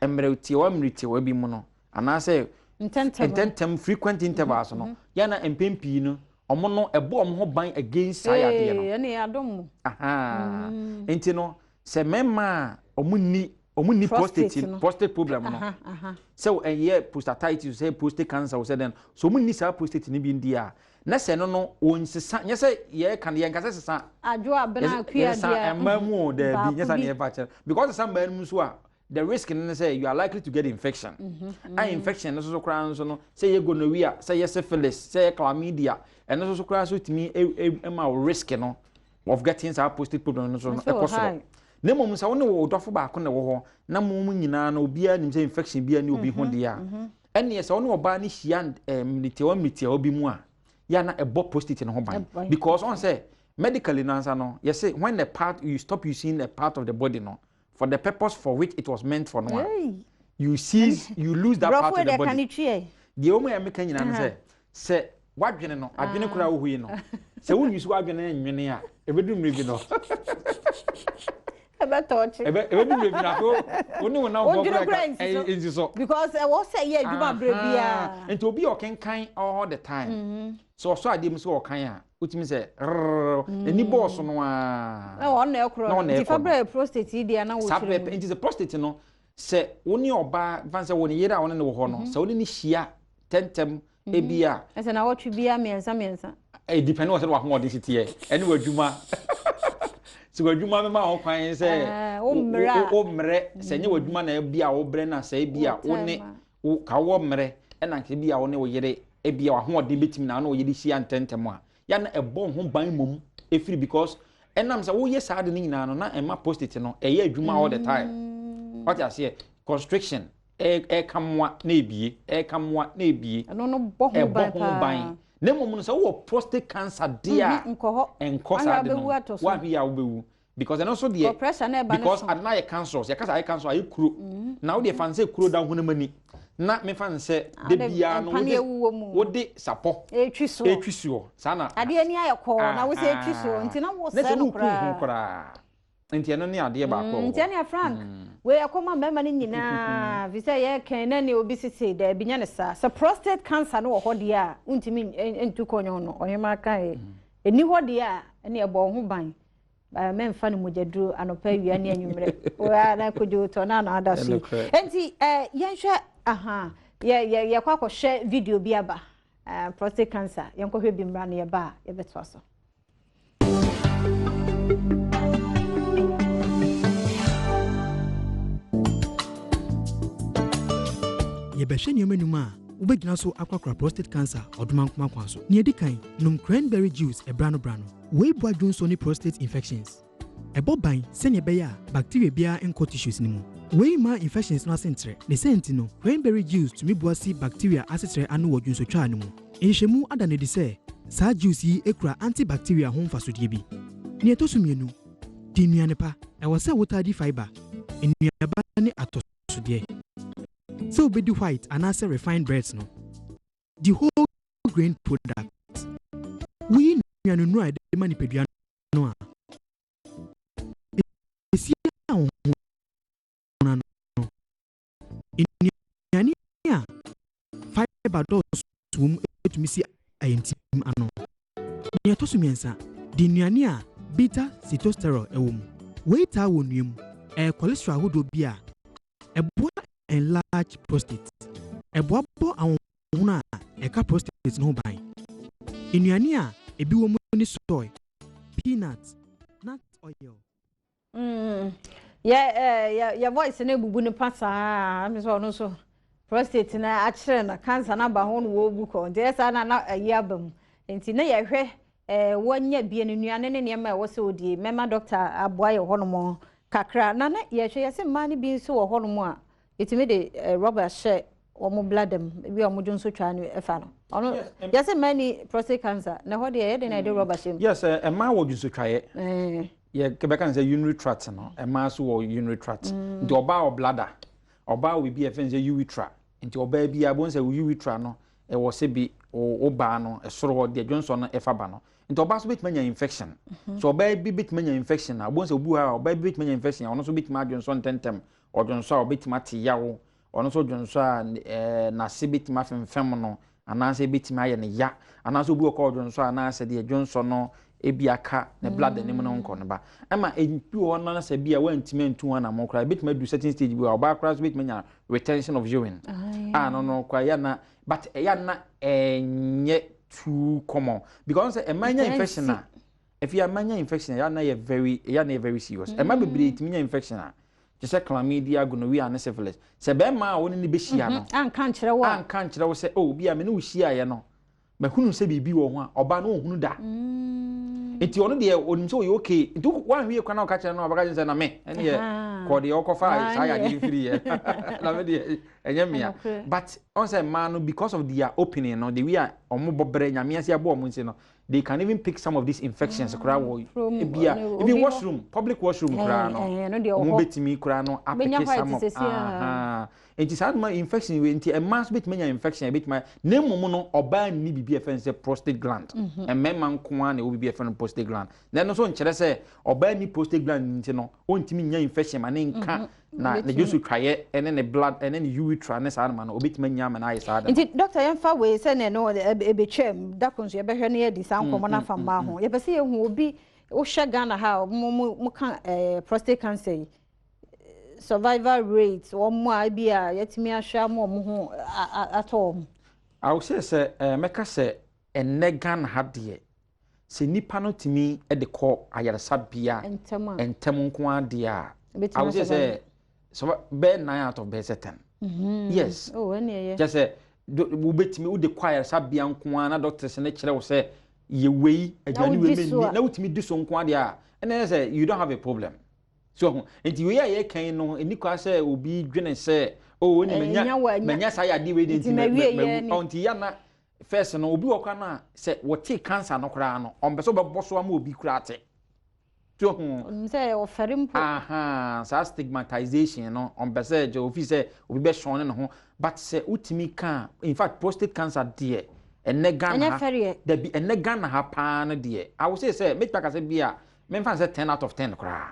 mmerɛ tiawa mmerɛ tiawa bi mu no, anaasɛ ntɛntɛm, frequent intervals no, yɛna mpɛn pii no, ɔmo no ɛbɔ ɔmo ho ban against saa yadeɛ no. Ɛne adom mu. Nti no, sɛ mmarima a ɔmo ni prostate problem no, sɛ ɛyɛ prostatitis, sɛ prostate cancer, sɛ dɛn, so ɔmo ni saa prostate ni bi ndi a, na sɛ no wɔn sesa, nyɛ sɛ yɛka no, yɛn kasa sesa. Adwo abena akua deɛ. Mmaa mu o, daabi, nyɛ sɛ ne yɛfa kyerɛ, because sesa mmaa mu nso a, the risk no sɛ you are likely to get infection. A infection no nso koraa nso no, sɛ yɛ gonorrhea, sɛ yɛ syphilis, sɛ yɛ chlamydia, ɛno nso koraa nso tumi ma wo risk no of getting saa prostate problem no nso no ɛkɔ soro. Na mmom sɛ wo ne wo dɔfo baako na ɛwɔ hɔ na mo mu nyinaa no, obiara nim sɛ infection biara ne obi ho deɛ a, ɛneɛ sɛ wo ne ɔbaa no hyia mmeritiawa mmeritiawa bi mu a, yɛ na ɛbɔ prostate no ho ban, because ɔn sɛ medically no ansa no, yɛsɛ when the part you stop using a part of the body no for the purpose for which it was meant for no, you cease, you lose that part of the body. Deɛ wɔn a yɛmeka nyinaa no sɛ wadwene no, adwene koraa wɔ hɔ yi no, sɛ wonyi so wadwene nwene a, ebedu mmiri bi no, ɛbɛtɔ ɔkye. Ebedu mmiri bi no afei wo ne wo nam fɔ koraa nsi so. Because ɛwɔ sɛ yɛ adwuma abere biara. Nti obi a ɔkenkan all the time, sɛ ɔsɔ adeɛ mu sɛ ɔkan a, wotumi sɛ rrrr n'ani bɔɔso no ara. Na ɔno na ɛkorɔ no. Nti fa brɛ prostate yi deɛ na wɔkyerɛ. Saa pɛpɛ. Nti sɛ prostate no, sɛ wo ne ɔbaa fa sɛ wo ne yere a wo ne no wɔ hɔ no, sɛ wo ne no hyia tɛntɛm ebi a. Ɛsɛ na wɔtwe bia mmiɛnsa mmiɛnsa. Ɛ depend wɔ sɛ w'ahoɔden si teɛ ɛne w'adwuma. Sɛ w'adwuma bɛma ho kwan sɛ wo mmerɛ, sɛ nyɛ w'adwuma na ebi a wobrɛ, na sɛ ebi a wo ne wo ka wɔ mmerɛ, ɛna nka ebi a wo ne wo yere ebi a w'ahoɔden bɛtumi na wo ne wo yere hyia ntɛntɛm a, yɛn ɛbɔ ho ban mmom efiri, because ɛnam sɛ woyɛ saa de no nyinaa no, na ɛma prostate no ɛyɛ adwuma all the time. Wate aseɛ? Constriction, ɛka mmoa na ebie, ɛka mmoa na ebie. Ɛno no bɔ ho ban. Ɛbɔ ho ban. Na mmom no, sɛ wowɔ prostate cancer deɛ a, nkɔ nkɔ saa de no, wahwe yɛ a, wobɛwu, because ɛno nso deɛ, because ade no ayɛ cancerous. Yɛka sɛ ayɛ cancerous, ayɛ kuro, na wodeɛ fa no sɛ kuro da wo honam ani, na mefa no sɛ de biara no wode sapɔ ɛtwi soɔ. Ɛtwi soɔ saa na adeɛ ni ayɛ kɔɔ na wosɛ ɛtwi soɔ, nti na wosɛ no koraa koraa. Nti ɛno ne adeɛ baako wɔ hɔ. Nti ɛne Frank wei ɛkɔma mmarima no nyinaa fi sɛ yɛkɛn na ne obi sese daabi, nyɛ ne saa. Sɛ prostate cancer no wɔ hɔ deɛ a, wontumi ntu kɔnyɔn no. Ɔhema ka ɛ ɛni hɔ deɛ a, ɛne ɛbɔ wo ho ban. Mɛmfa no mogyaduro anɔpa, awia ne anwummerɛ na kodwo tɔ na ana ada so yi. Nti yɛnhwɛ aha, yɛkɔ akɔhwɛ video bi aba, prostate cancer. Yɛnkɔhwɛ bi mmra no, yɛba a yɛbɛtoa so. Yɛbɛhwɛ nneɛma num a wobɛgyina so akorakora prostate cancer ɔdomankoma kwan so. Nea ɛdi kan, nom cranberry juice ɛbra no bra no. Wei boa dwonsɔ ne prostate infections. Ɛbɔ ban sɛnea ɛbɛyɛ a bacteria biara nkɔ tissues no mu. Wei mma infections no ase ntrɛ. Ne saa nti no, cranberry juice tumi boa si bacteria asetrɛ ano wɔ dwonsotwaa no mu. Nhwehwɛmu ada no adi sɛ saa juice yi kura antibacteria ho mfasodeɛ bi. Nea ɛtɔ so mmienu, di nnuane pa. Ɛwɔ sɛ wotaa di fibre, nnuaba ne atɔsodeɛ. Sɛ wobɛdi white anaasɛ refined breads no, di whole grain products. Woyi nnuane a ɛde ma nipadua no a, ɛsi ahonhon ano. Nnuane a fibre dɔɔso wɔ mu tumi si ayamtim ano. Nea ɛtɔ so mmiɛnsa, di nnuane a beta sitosterol wɔ mu. Wei taa wɔ nnua mu. Ɛyɛ cholesterol ahodoɔ bi a ɛboa enlarge prostate. Ɛboa bɔ ahonhon a ɛka prostate no ho ban. Nnuane a ebi wɔ mu ne soy, peanut, nut oil. Yɛ voice no ebubu nipa saa ɛmi sɛ ɔno nso prostate na akyerɛ no, cancer na aba ho no, wɔbu kɔ nti ɛsaa na ɛyi aba mu. Nti na yɛhwɛ wɔnya bie no, nnuane ne nneɛma a ɛwɔ sɛ odie. Mɛma doctor aboa yɛ hɔnom kakra na yɛhwɛ yɛsɛ mmaa no bi nso wɔ hɔnom a yɛtumi de rubber hyɛ wɔn bladder mu, ebi a wɔn dwo nso twa no ɛfa no. Ɔno yɛsɛ mmaa ni prostate cancer na ɛhɔ deɛ, yɛde na yɛde rubber hyɛ mu. Yes, mmaa wɔ dwonsotwaeɛ. Yɛ bɛka no sɛ urinary tract no, mmaa nso wɔ urinary tract. Nti ɔbaa wɔ bladder, ɔbaa wɔ biribi a yɛfrɛ no sɛ urethra. Nti ɔbaa bi a bɔn sɛ urethra no ɛwɔ sɛ bi wo baa no ɛsoro hɔ deɛ dwonsɔ no ɛfa ba no. Nti ɔbaa nso bɛtumi anya infection. So ɔbaa bi bɛtumi anya infection a, wobɛhu sɛ obi wɔ hɔ a, ɔbaa bi bɛtumi anya infection a, ɔno nso bɛtumi adwonsɔ ntɛntɛm. Ɔdwonsɔ a, ɔbɛtumi ate yaw. Ɔno nso dwonsɔ a, n'ase bɛtumi afemfam no anaasɛ bɛtumi ayɛ ne ya, anaasɛ obi wɔ kɔ ɔdwonsɔ a, anaasɛ deɛ dwonsɔ no ebi aka ne bladder ne mu no nkɔ no ba. Ɛma ebi wɔ hɔ no, sɛ bi a wantumi antu ho anammɔn koraa, ebɛtumi adu certain stage bi a, ɔbaa koraa nso bɛtumi anya retention of urine a no koraa yɛ na, but ɛyɛ na ɛnyɛ too common because sɛ ɛma nya infection a, efi ama nya infection a, ɛyɛ na yɛ very serious. Ɛma bebree tumi nya infection a te sɛ chlamydia, gonorrhea ne syphilis. Sɛ bɛrima a wɔne ne bɛhyia no anka nkyerɛ wo a, anka nkyerɛ wo sɛ, oh, bi a me ne wo hyiaeɛ no, mahunu sɛ biribi wɔ ho a, ɔbaa no ɔhunu da. Nti ɔno deɛ onim sɛ ɔyɛ okay. Nti woanhwɛ yie kwan na ɔka kyerɛ no a, ɔbɛka kyerɛ sɛ na me ɛne yɛ kɔ deɛ ɔkɔfa saa yadeɛ no firi yɛ na me deɛ ɛnyɛ mea. But ɔn sɛ mmaa no, because of their opening no, the way a ɔmo bɔ brɛ Nyame ase abɔ ɔmo nsi no, they can even pick some of these infections koraa wɔ ebia even washroom, public washroom koraa no, ɔmo bɛtumi koraa no apick some of. Nti saa noma infection wei nti, mmaa nso bɛtumi anya infection a bɛtumi. Na mmom no, ɔbaa nni biribi a yɛfrɛ no sɛ prostate gland. Mmarima nko ara na ɛwɔ biribi a yɛfrɛ no prostate gland. Na ɛno nso nkyerɛ sɛ ɔbaa nni prostate gland nti no, ɔntumi nya infection ma ne nka na ne dwonso twaeɛ ne ne blood ne ne urethra ne saa noma no, ɔbɛtumi anya ama no ayɛ saa de. Nti doctor, yɛmfa wei sɛ ne no ɛbɛtwam dako nso, yɛbɛhwɛ no, yɛdi saa nkɔmmɔ no afa mmaa ho. Yɛpɛ sɛ yɛhu obi wohwɛ Ghana ha a mo ka prostate cancer yi, survival rate, wɔn mu a ebi a yɛtumi ahwɛ ama wɔn ho atɔ wɔn. Awosɛ sɛ mɛka sɛ ɛnnɛ Ghana ha deɛ, sɛ nipa no tumi de kɔ ayaresabea ntɛm nko ara deɛ a, awosɛ sɛ bɛyɛ 9 out of bɛyɛ sɛ 10. Yes. Oh, ɛne ɛyɛ. Kyɛ sɛ wobɛtumi wode kɔ ayaresabea nko ara na doctors no kyerɛ wo sɛ yɛ wei, aduane wei mɛnni, na wotumi di so nko ara deɛ a, ɛne yɛ sɛ you don't have a problem. So ho nti wei a yɛkan no, ɛni kwa sɛ obi dwene sɛ, oh, ne manya saa yadeɛ wei de nti mawu. Nti ya na first no, obi wɔ kora no a, sɛ wɔte cancer no koraa no, ɔmpɛ sɛ ɔbɛbɔ so ama obi koraa te so ho. Sɛ ɔfɛre mpo. Aha, saa stigmatization no, ɔmpɛ sɛ gye ofi sɛ obi bɛsɔn ne ho. But sɛ wotumi ka, in fact, prostate cancer deɛ, ɛnɛ Ghana ha dabi, ɛnɛ Ghana ha paa no deɛ, awosɛ sɛ mɛtumi aka sɛ bi a memfa sɛ 10 out of 10 koraa.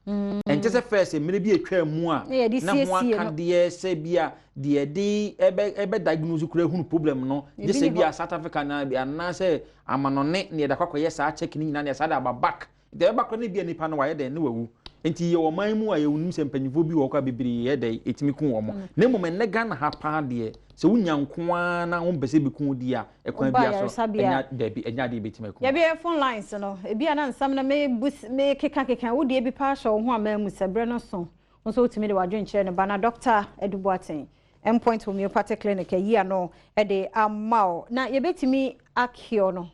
Ɛnkyɛ sɛ first mmerɛ bi atwa mu a na ho aka deɛ sɛ bi a deɛ de ɛbɛ diagnose kura hunu problem no gye sɛ bi a South Africa na anaasɛ amanɔne ne yɛde akɔ akɔyɛ saa check ne nyinaa ne yɛsa de aba back. Nti ɛbɛba koraa ne bi a nipa no wayɛ dɛn ne wawu. Nti yɛ ɔman mu a yɛnim sɛ mpanyinfoɔ bi wɔ hɔ koraa bebree yɛ dɛn ɛtumi ku wɔn. Na mmom ɛnnɛ Ghana ha paa deɛ, sɛ wonya nko ara na wompɛ sɛ bi ku di a, ɛkwan bi so ɛnya dabi, ɛnya adeɛ bɛtumi aku. Yɛbɛyɛ phone lines no ebi a na nsɛm no mebu mekekakeka wodeɛ bi paa hyɛ wo ho ama mu sɛ berɛ no so wo nso wotumi de w'adwenkyerɛ no ba. Na Doctor Adu Boateng, Endpoint Homeopathic Clinic, ayi ano de ama wo na yɛbɛtumi acure no?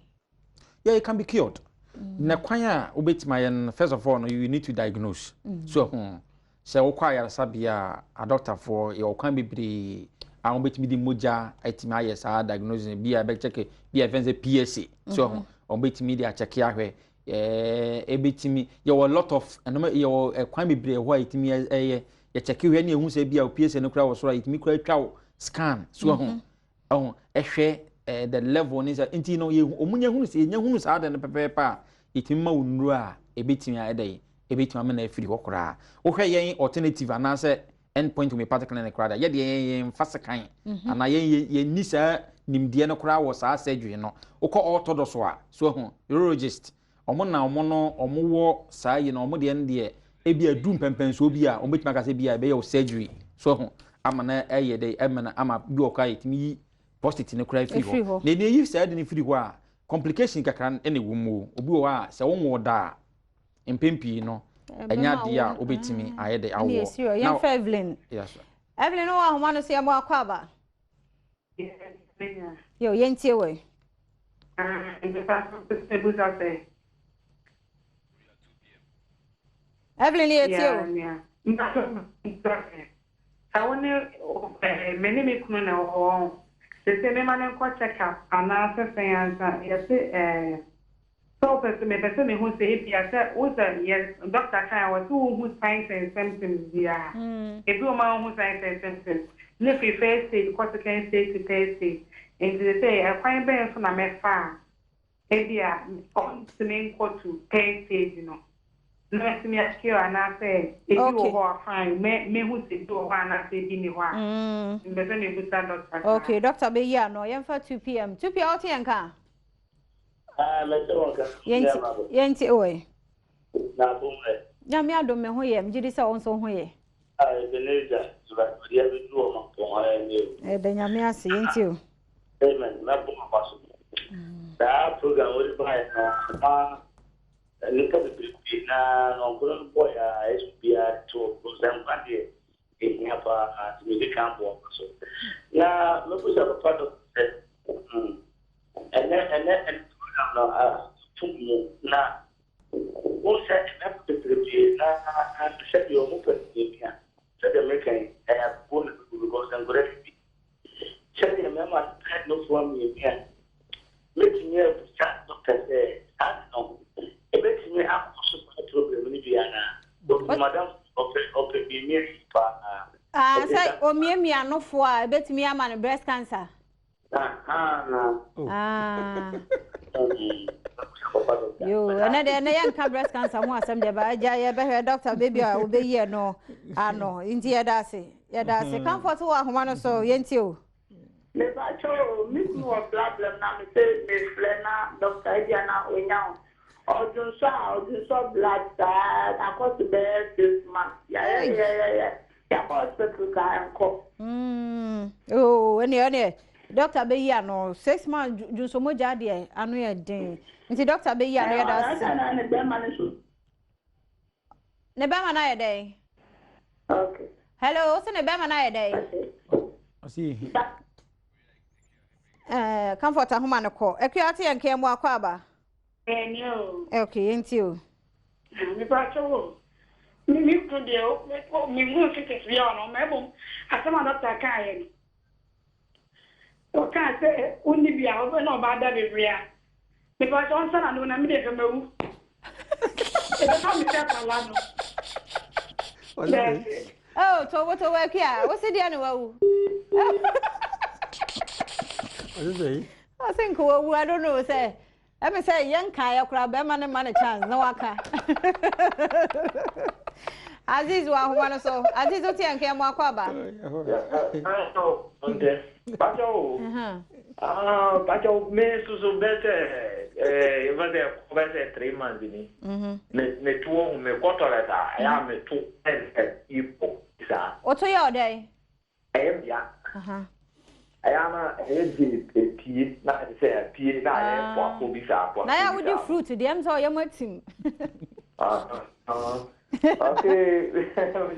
Yeah, it can be cured. Na kwan a wobɛtumi ayɛ no, first of all no, you need to diagnose. So Sɛ wokɔ ayaresabea a, adɔktafoɔ, yɛwɔ kwan bebree a wɔbɛtumi de mogya atumi ayɛ saa diagnosis bi a ɛbɛkyɛke bi a yɛfrɛ no sɛ PSA. So ho wɔbɛtumi de akyɛke ahwɛ. Ɛbɛtumi yɛwɔ lot of ɛnoma, yɛwɔ ɛkwan bebree hɔ a yɛtumi ɛyɛ yɛkyɛke hwɛ ne yɛhu sɛ bi a PSA no koraa wɔ soro a, yɛtumi koraa twa wo scan so ho ɛho ɛhwɛ the level ne sɛ. Nti no yɛhu ɔmo nya hunu sɛ yɛnya hunu saa de no pɛpɛɛpɛ a, yɛtumi ma wo nnuro a ɛbɛtumi ayɛ dɛ ɛbɛtumi ama no afiri hɔ koraa. Wohwɛ yɛn alternative anaasɛ End Point Homeopathic Clinic koraa da, yɛdeɛ yɛn yɛmfa sekan anaa yɛn yɛnni saa nimdeɛ no koraa wɔ saa surgery no. Wokɔ orthodox a, so ahu urologist, ɔmo na ɔmo no ɔmo wɔ saa yi no, ɔmo deɛ no deɛ ebi adu mpɛmpɛnsoɔ bi a, ɔmo bɛtumi aka sɛ bi a ɛbɛyɛ wo surgery so ahu ama na ɛyɛ dɛ ɛma na ama bi wɔ koraa yɛtumi yi prostate no koraa firi hɔ. Na ɛni eyi saa de no firi hɔ a, complication kakra ɛna ɛwɔ mu o. Obi wɔ hɔ a, sɛ wɔn da a, mpɛn pii no ɛnyɛ adeɛ a wobɛtumi ayɛ de awoɔ. Yɛmfa Evelyn. Yes. Evelyn wɔ ahoma no so, yɛmmɔ akɔ aba. Yo, yɛntie wɔ. Ebusa sɛ. Evelyn, yɛtie o. Sɛ wo ne me ne me kunu na ɛwɔ hɔ sese mema ne nkɔ check up anaasɛ sɛn ansa yɛse sɛ wopɛ sɛ mepɛ sɛ mehu sɛ ebia sɛ wo sɛ yɛ doctor kan a wɔse wohu signs and symptoms biara, ebi wɔ ma wohu signs and symptoms ne firi first stage kɔ second stage to third stage. Nti sɛ ɛkwan bɛn so na mɛfa a ebia ɔntumi nkɔ to third stage no na mɛtumi akyerɛ, anaasɛ ebi wɔ hɔ a, fine, mehu sɛ ebi wɔ hɔ anaasɛ ebi ni hɔ a, mpɛ sɛ mebusa doctor saa. Okay, doctor bɛyi ano. Yɛmfa 2 p.m. 2 p.m., wote yɛn ka? Mɛsɛ wɔn ka. Yɛnti wɔ. Na abom ɛ? Nyame adom, me ho yɛ. Megye di sɛ wo nso ho yɛ. Ebenezer, Awurade abɛduru ɔmampɔn ha ɛnɛ o. Ɛda Nyame ase, yɛnti o. Amen, mɛbɔ aba so. Saa program wode baeɛ no ma nnipa bebrebe na nɔnkono no bɔeɛ a ɛsɛ biara to sɛ nkwa deɛ ɛhia paa, nti mede ka bɔ aba so. Na mɛbusa papa no sɛ ɛnɛ program no atom mu na wo sɛ mmarima bebrebe na sɛdeɛ ɔmo pɛ mmiamia, sɛdeɛ meka yi ɛyɛ agogo na bɛgu because nkwadaa no bi sɛdeɛ mmarima no pɛ nofoɔ mmiamia, mɛtumi abusa doctor sɛ saa de no ɛbɛtumi akɔ so saa problem no bi anaa? Because madam ɔpɛ mmiamia yi paa. Ah, sɛ omiamia nofoɔ a, ɛbɛtumi ama no breast cancer? Ah. Yo, ɛnɛ deɛ ɛnɛ yɛnka breast cancer ho asɛm deɛ ba agya, yɛbɛhwɛ doctor baabi a wobɛyi no ano. Nti yɛda ase, yɛda ase. Comfort wɔ ahoma no so, yɛntie o. Mebakyɛ o, me kunu wɔ problem na me sɛ mefrɛ na doctor ebia na onya o. Ɔdwonsɔ a, ɔdwonsɔ blood saa, akɔ so bɛyɛ 6 months. Yɛyɛyɛyɛ, yɛakɔ hospital saa, nkɔ. Oh, ɛneɛ doctor bɛyi ano. 6 months dwonsɔ mogya deɛ, ano yɛ den, nti doctor bɛyi ano. Yɛda ase. Ɛna ne bɛrima no so. Ne bɛrima no ayɛ dɛn? Okay. Hello, wo sɛ ne bɛrima no ayɛ dɛn? Okay. Ɔsi. Comfort ahoma no kɔ. Akua, ate yɛn nka mu, akɔ aba. Ɛnyɛ o. Okay, yɛntie o. Mepakyɛ wo. Me kunu deɛ, mehu sickness bi a ɔno ma mmom asɛm a doctor kaeɛ no. Ɔkaa sɛ wonni bi a wobɛ na ɔbaa da bebree a. Mepakyɛ ɔnsa na no na me deɛ nka mawu. Ɛbɛfa me sɛ akwadaa no. That's Oh, tobo tobo, Akua, wo si deɛ ne wawu? Ɔsi sɛ yi. Ɔsi nka wawu, I don't know sɛ ɛmi sɛ yɛn kan yɛ koraa bɛrima ne ma ne chance na waka. Aziz wɔ ahoma no so. Aziz, o ti yɛn nka mu, akɔ aba. Pakyɛ o. Pakyɛ o, me soso bɛ sɛ yɛfɛ sɛ kɔ bɛ sɛ 3 months ni. Me to ohun me kɔ toilet a, ɛyɛ a me to ɛsɛ ipo saa. Woto yɛ ɔdɛn? Ɛyɛ mbea. Ɛyɛ ama ɛyɛ de epie na ɛsɛ sɛ apie na ayɛ poapo bi saa, poapo Na yɛ a bi wodi saa. fruit deɛ, ɛm sɛ ɔyɛ mo atim. Okay,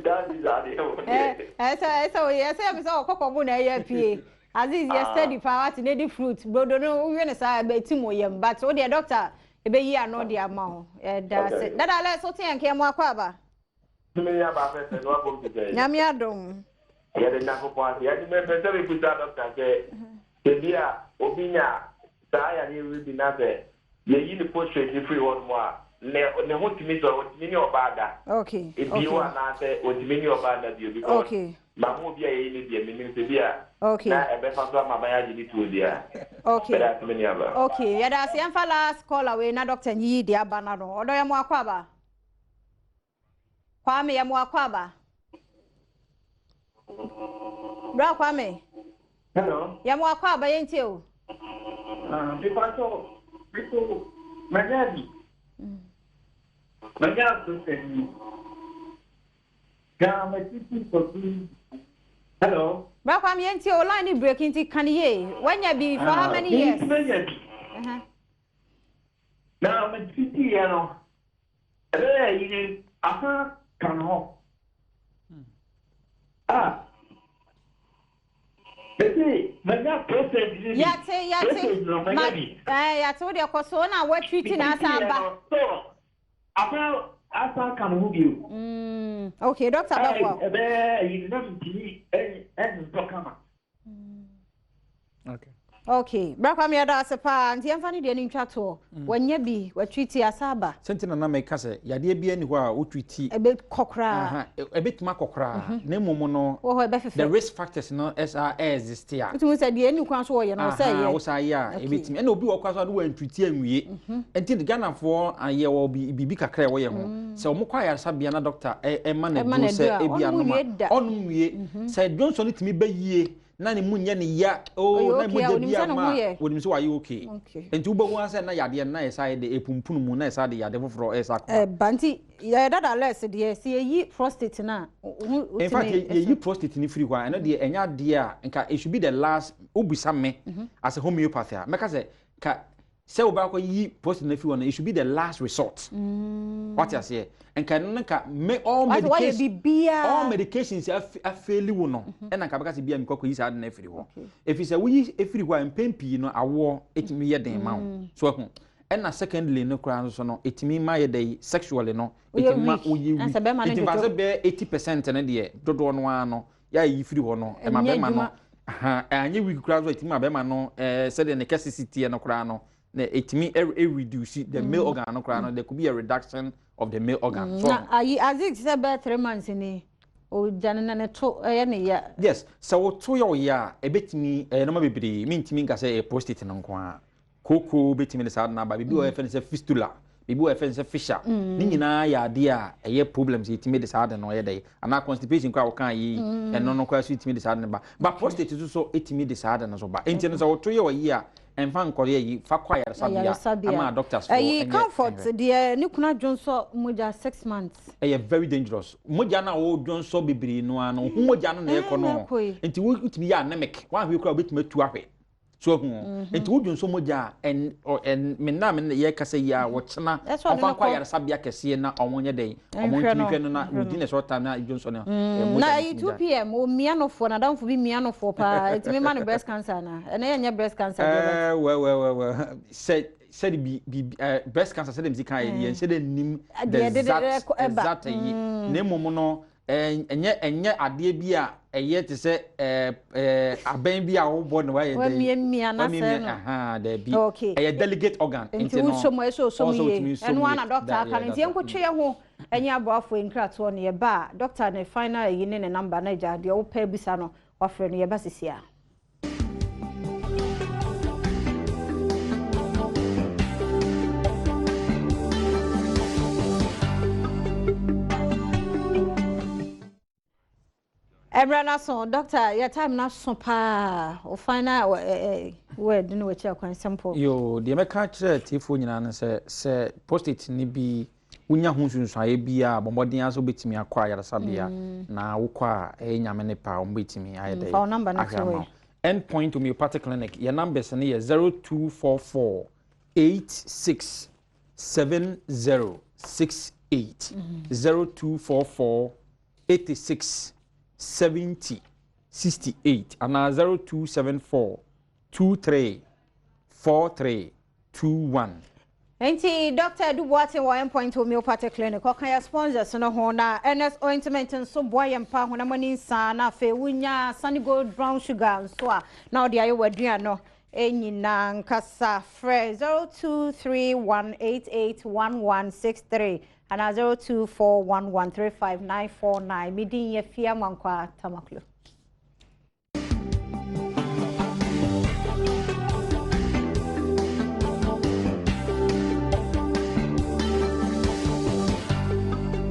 dan bi saa deɛ wɔ deɛ. Ɛsɛ oyɛ ɛsɛ yɛ sɛ ɔkɔkɔ mu na ɛyɛ apie. Aziz, yɛ steady paa, wate ne di fruit brodo no, wowie ne saa ɛbɛ mo yam, but wo deɛ doctor ɛbɛyi ano de ama wo. Ɛda ase dada lɛ so te yɛn nka mu, akɔ aba. Me nua baa fɛfɛ no wabom te sɛn? Nyame adom. Yɛde Nyankopɔn ase. Ɛnde mepɛ sɛ mebisa dɔkta sɛ, sɛ bi a obi nya saa yareɛ wei bi na sɛ yɛyi ne prostrate no firi hɔ nom a, ne ne ho tumi sɔre, ɔtumi ne ɔbaa da Okay, bio okay. anaasɛ ɔntumi ne ɔbaa nna bio because Okay. mahu obi a yɛyi ne deɛ mennim sɛ bi a Okay. na ɛbɛfa so ama aban agye ne tuo deɛ a. Okay. Meda ase me nuabaa. Okay, yɛda ase. Yɛmfa last caller wei na dɔkta nyiyi deɛ aba no ano. Ɔdɔ yɛ mo akɔ aba. Kwame yɛ mo akwaaba. Bra Kwame. Hello. Yɛ mo akwaaba yɛn tie o. Ah, mipacho, mito, manya bi. Manya question. Ga matiti kotu. Hello. Bra Kwame yɛn tie o line ni break nti kan yie. Wanya bi for how many years? Manya bi. Na metiti yɛ no. Ɛbɛyɛ yi afa ka ne ho. Ah. Bɛsi manya prostate ni bi. Yate yate. Prostate no manya bi. Eh yate wo deɛ kɔ so na watreat na asa aba. So afa asa ka ne ho bio. Okay, doctor bɛboa. Ɛbɛyɛ yi na ntumi ɛntɔ kama. Okay. Okay, bra Kwame yɛda ase paa nti yɛmfa ne deɛ no ntwa toɔ. Wanya bi, watreat asa aba. Sɛnti na na meka sɛ yadeɛ bi ani hɔ a wotreat ɛbɛkɔ koraa. Ɛbɛtumi akɔ koraa. Na mmom no wɔ hɔ ɛbɛfefɛ. The risk factors no ɛsa exist a. Wotumi sɛ deɛ ɛni kwan so wɔyɛ no sɛ yɛ. Wo saa yɛ a ɛbɛtumi. Ɛna obi wɔ kwan so a no wantreat anwie. Nti Ghanafoɔ ayɛ wɔ biribi kakra a wɔyɛ ho. Sɛ wɔn kɔ ayaresabea na doctor ɛma no aduro sɛ ebi anom a ɔnom wie. Sɛ Johnson no tumi bɛ yie na ne mu nyɛ ne ya oh na mu gye bi ama onim sɛ wayɛ okay. Nti wobɛhu asɛ na yadeɛ na ɛsa yɛ de epumpunu mu na ɛsa de yadeɛ foforɔ ɛsa kɔ. Ɛba nti yɛ dada less deɛ sɛ yɛyi prostate na in fact yɛyi prostate ni firi hɔ a ɛno deɛ ɛnyɛ adeɛ a nka it should be the last. Wobisa me as a homeopath a mɛka sɛ ka sɛ wobɛkɔ yi prostate no firi hɔ no, it should be the last resort. Wate aseɛ, nka ɛno no nka me all medication all medications afail wo no ɛna nka bɛka sɛ bia mekɔ kɔyi saa de no afiri hɔ. Ɛfiri sɛ woyi ɛfiri hɔ a mpɛn pii no awoɔ ɛtumi yɛ den ma wo so ahu. Ɛna secondly no koraa nso no ɛtumi ma yɛ dɛ sexually no ɛtumi ma woyɛ weak. Nti fa sɛ bɛyɛ 80% no deɛ dodoɔ no ara no yɛayi firi hɔ no ɛma bɛrima no anyɛ weak koraa nso ɛtumi ma bɛrima no sɛdeɛ ne kɛse si teɛ no koraa no na ɛtumi reduce the male organ no koraa no. There could be a reduction of the male organ. So na ayi azik sɛ bɛyɛ 3 months ni ogyane na ne to ɛyɛ ne ya. Yes, sɛ woto yɛ ɔyɛ a ɛbɛtumi ɛyɛ nneɛma bebree. Mentumi nka sɛ ɛyɛ prostate no nko ara. Kooko bɛtumi de saa de no aba. Biribi wɔ yɛfrɛ no sɛ fistula, biribi wɔ yɛfrɛ no sɛ fissure. Ne nyinaa yɛ adeɛ a ɛyɛ problems yɛtumi de saa de no ɛyɛ dɛ. Anaa constipation koraa wɔka yi ɛno no koraa so yɛtumi de saa de no ba. Ba prostate nso so ɛtumi de saa de no so ba. Nti no sɛ woto yɛ ɔyɛ a ɛmfa nkɔyɛ yi fa kɔ ayaresabea ama doctors fo. Ɛyi comfort deɛ ne kuna dwonsɔ mogya 6 months. Ɛyɛ very dangerous. Mogya na wo dwonsɔ bebree no ano ho mogya no na ɛkɔ no. Nti wotumi yɛ anemic. Wanhwɛ koraa wobɛtumi atu ahwɛ. So ahu. Nti wo dwonsɔ mogya en me na me yɛ kasa yi a wɔkyena ɔfa nkɔ ayaresabea kɛseɛ na ɔmo nyɛ dɛn ɔmo ntumi hwɛ no na within a short time na dwonsɔ no mogya. Na ɛyi 2 pm o mia no fo na damfo bi mia no fo paa ɛtumi ma no breast cancer na ɛnɛ yɛ nyɛ breast cancer deɛ. Well sɛ sɛ bi breast cancer sɛ dem si kan yɛ sɛ dem nim the exact yi na mmom no ɛnyɛ adeɛ bi a ɛyɛ te sɛ abɛn bi a wobɔ ne wayɛ dɛ wamiamia na sɛ no daabi ɛyɛ delegate organ nti no wosom ɛsɛ osom yie ɛno ana doctor aka no nti yɛnkɔtwe yɛ ho ɛnyɛ aboafoɔ nkratoɔ no yɛba a doctor ne final yi ne ne number na agya deɛ wopɛ bisa no wafrɛ no yɛba sisi a. Ebra na so doctor your time na so pa o final word no wachi akwan simple. Yo de meka kire tifo nyina no sɛ prostate ni bi wonya ho nsunsuae bi a bombodin aso betimi akɔ ayaresabea na wokɔ a ɛyɛ nyame ne pa ombetimi ayɛ dɛ. Fa number na to. End Point Homeopathic Clinic your numbers ne yɛ 0244 86 70 68 0244 86 70 68 and 0274 23 43 21. Nti Dr. Edu Boateng wɔ Endpoint Homeopathic Clinic ɔka yɛ sponsors no ho na Ernest Ointment nso boa yɛn pa honam ani nsa na afei wonya Sunny Gold Brown Sugar nso a na ɔde ayɛ w'aduane no nyinaa nkasa. Frɛ 0231881163 anaa 0241135949. Medin yɛ Fia Mankwaa Tamaklo.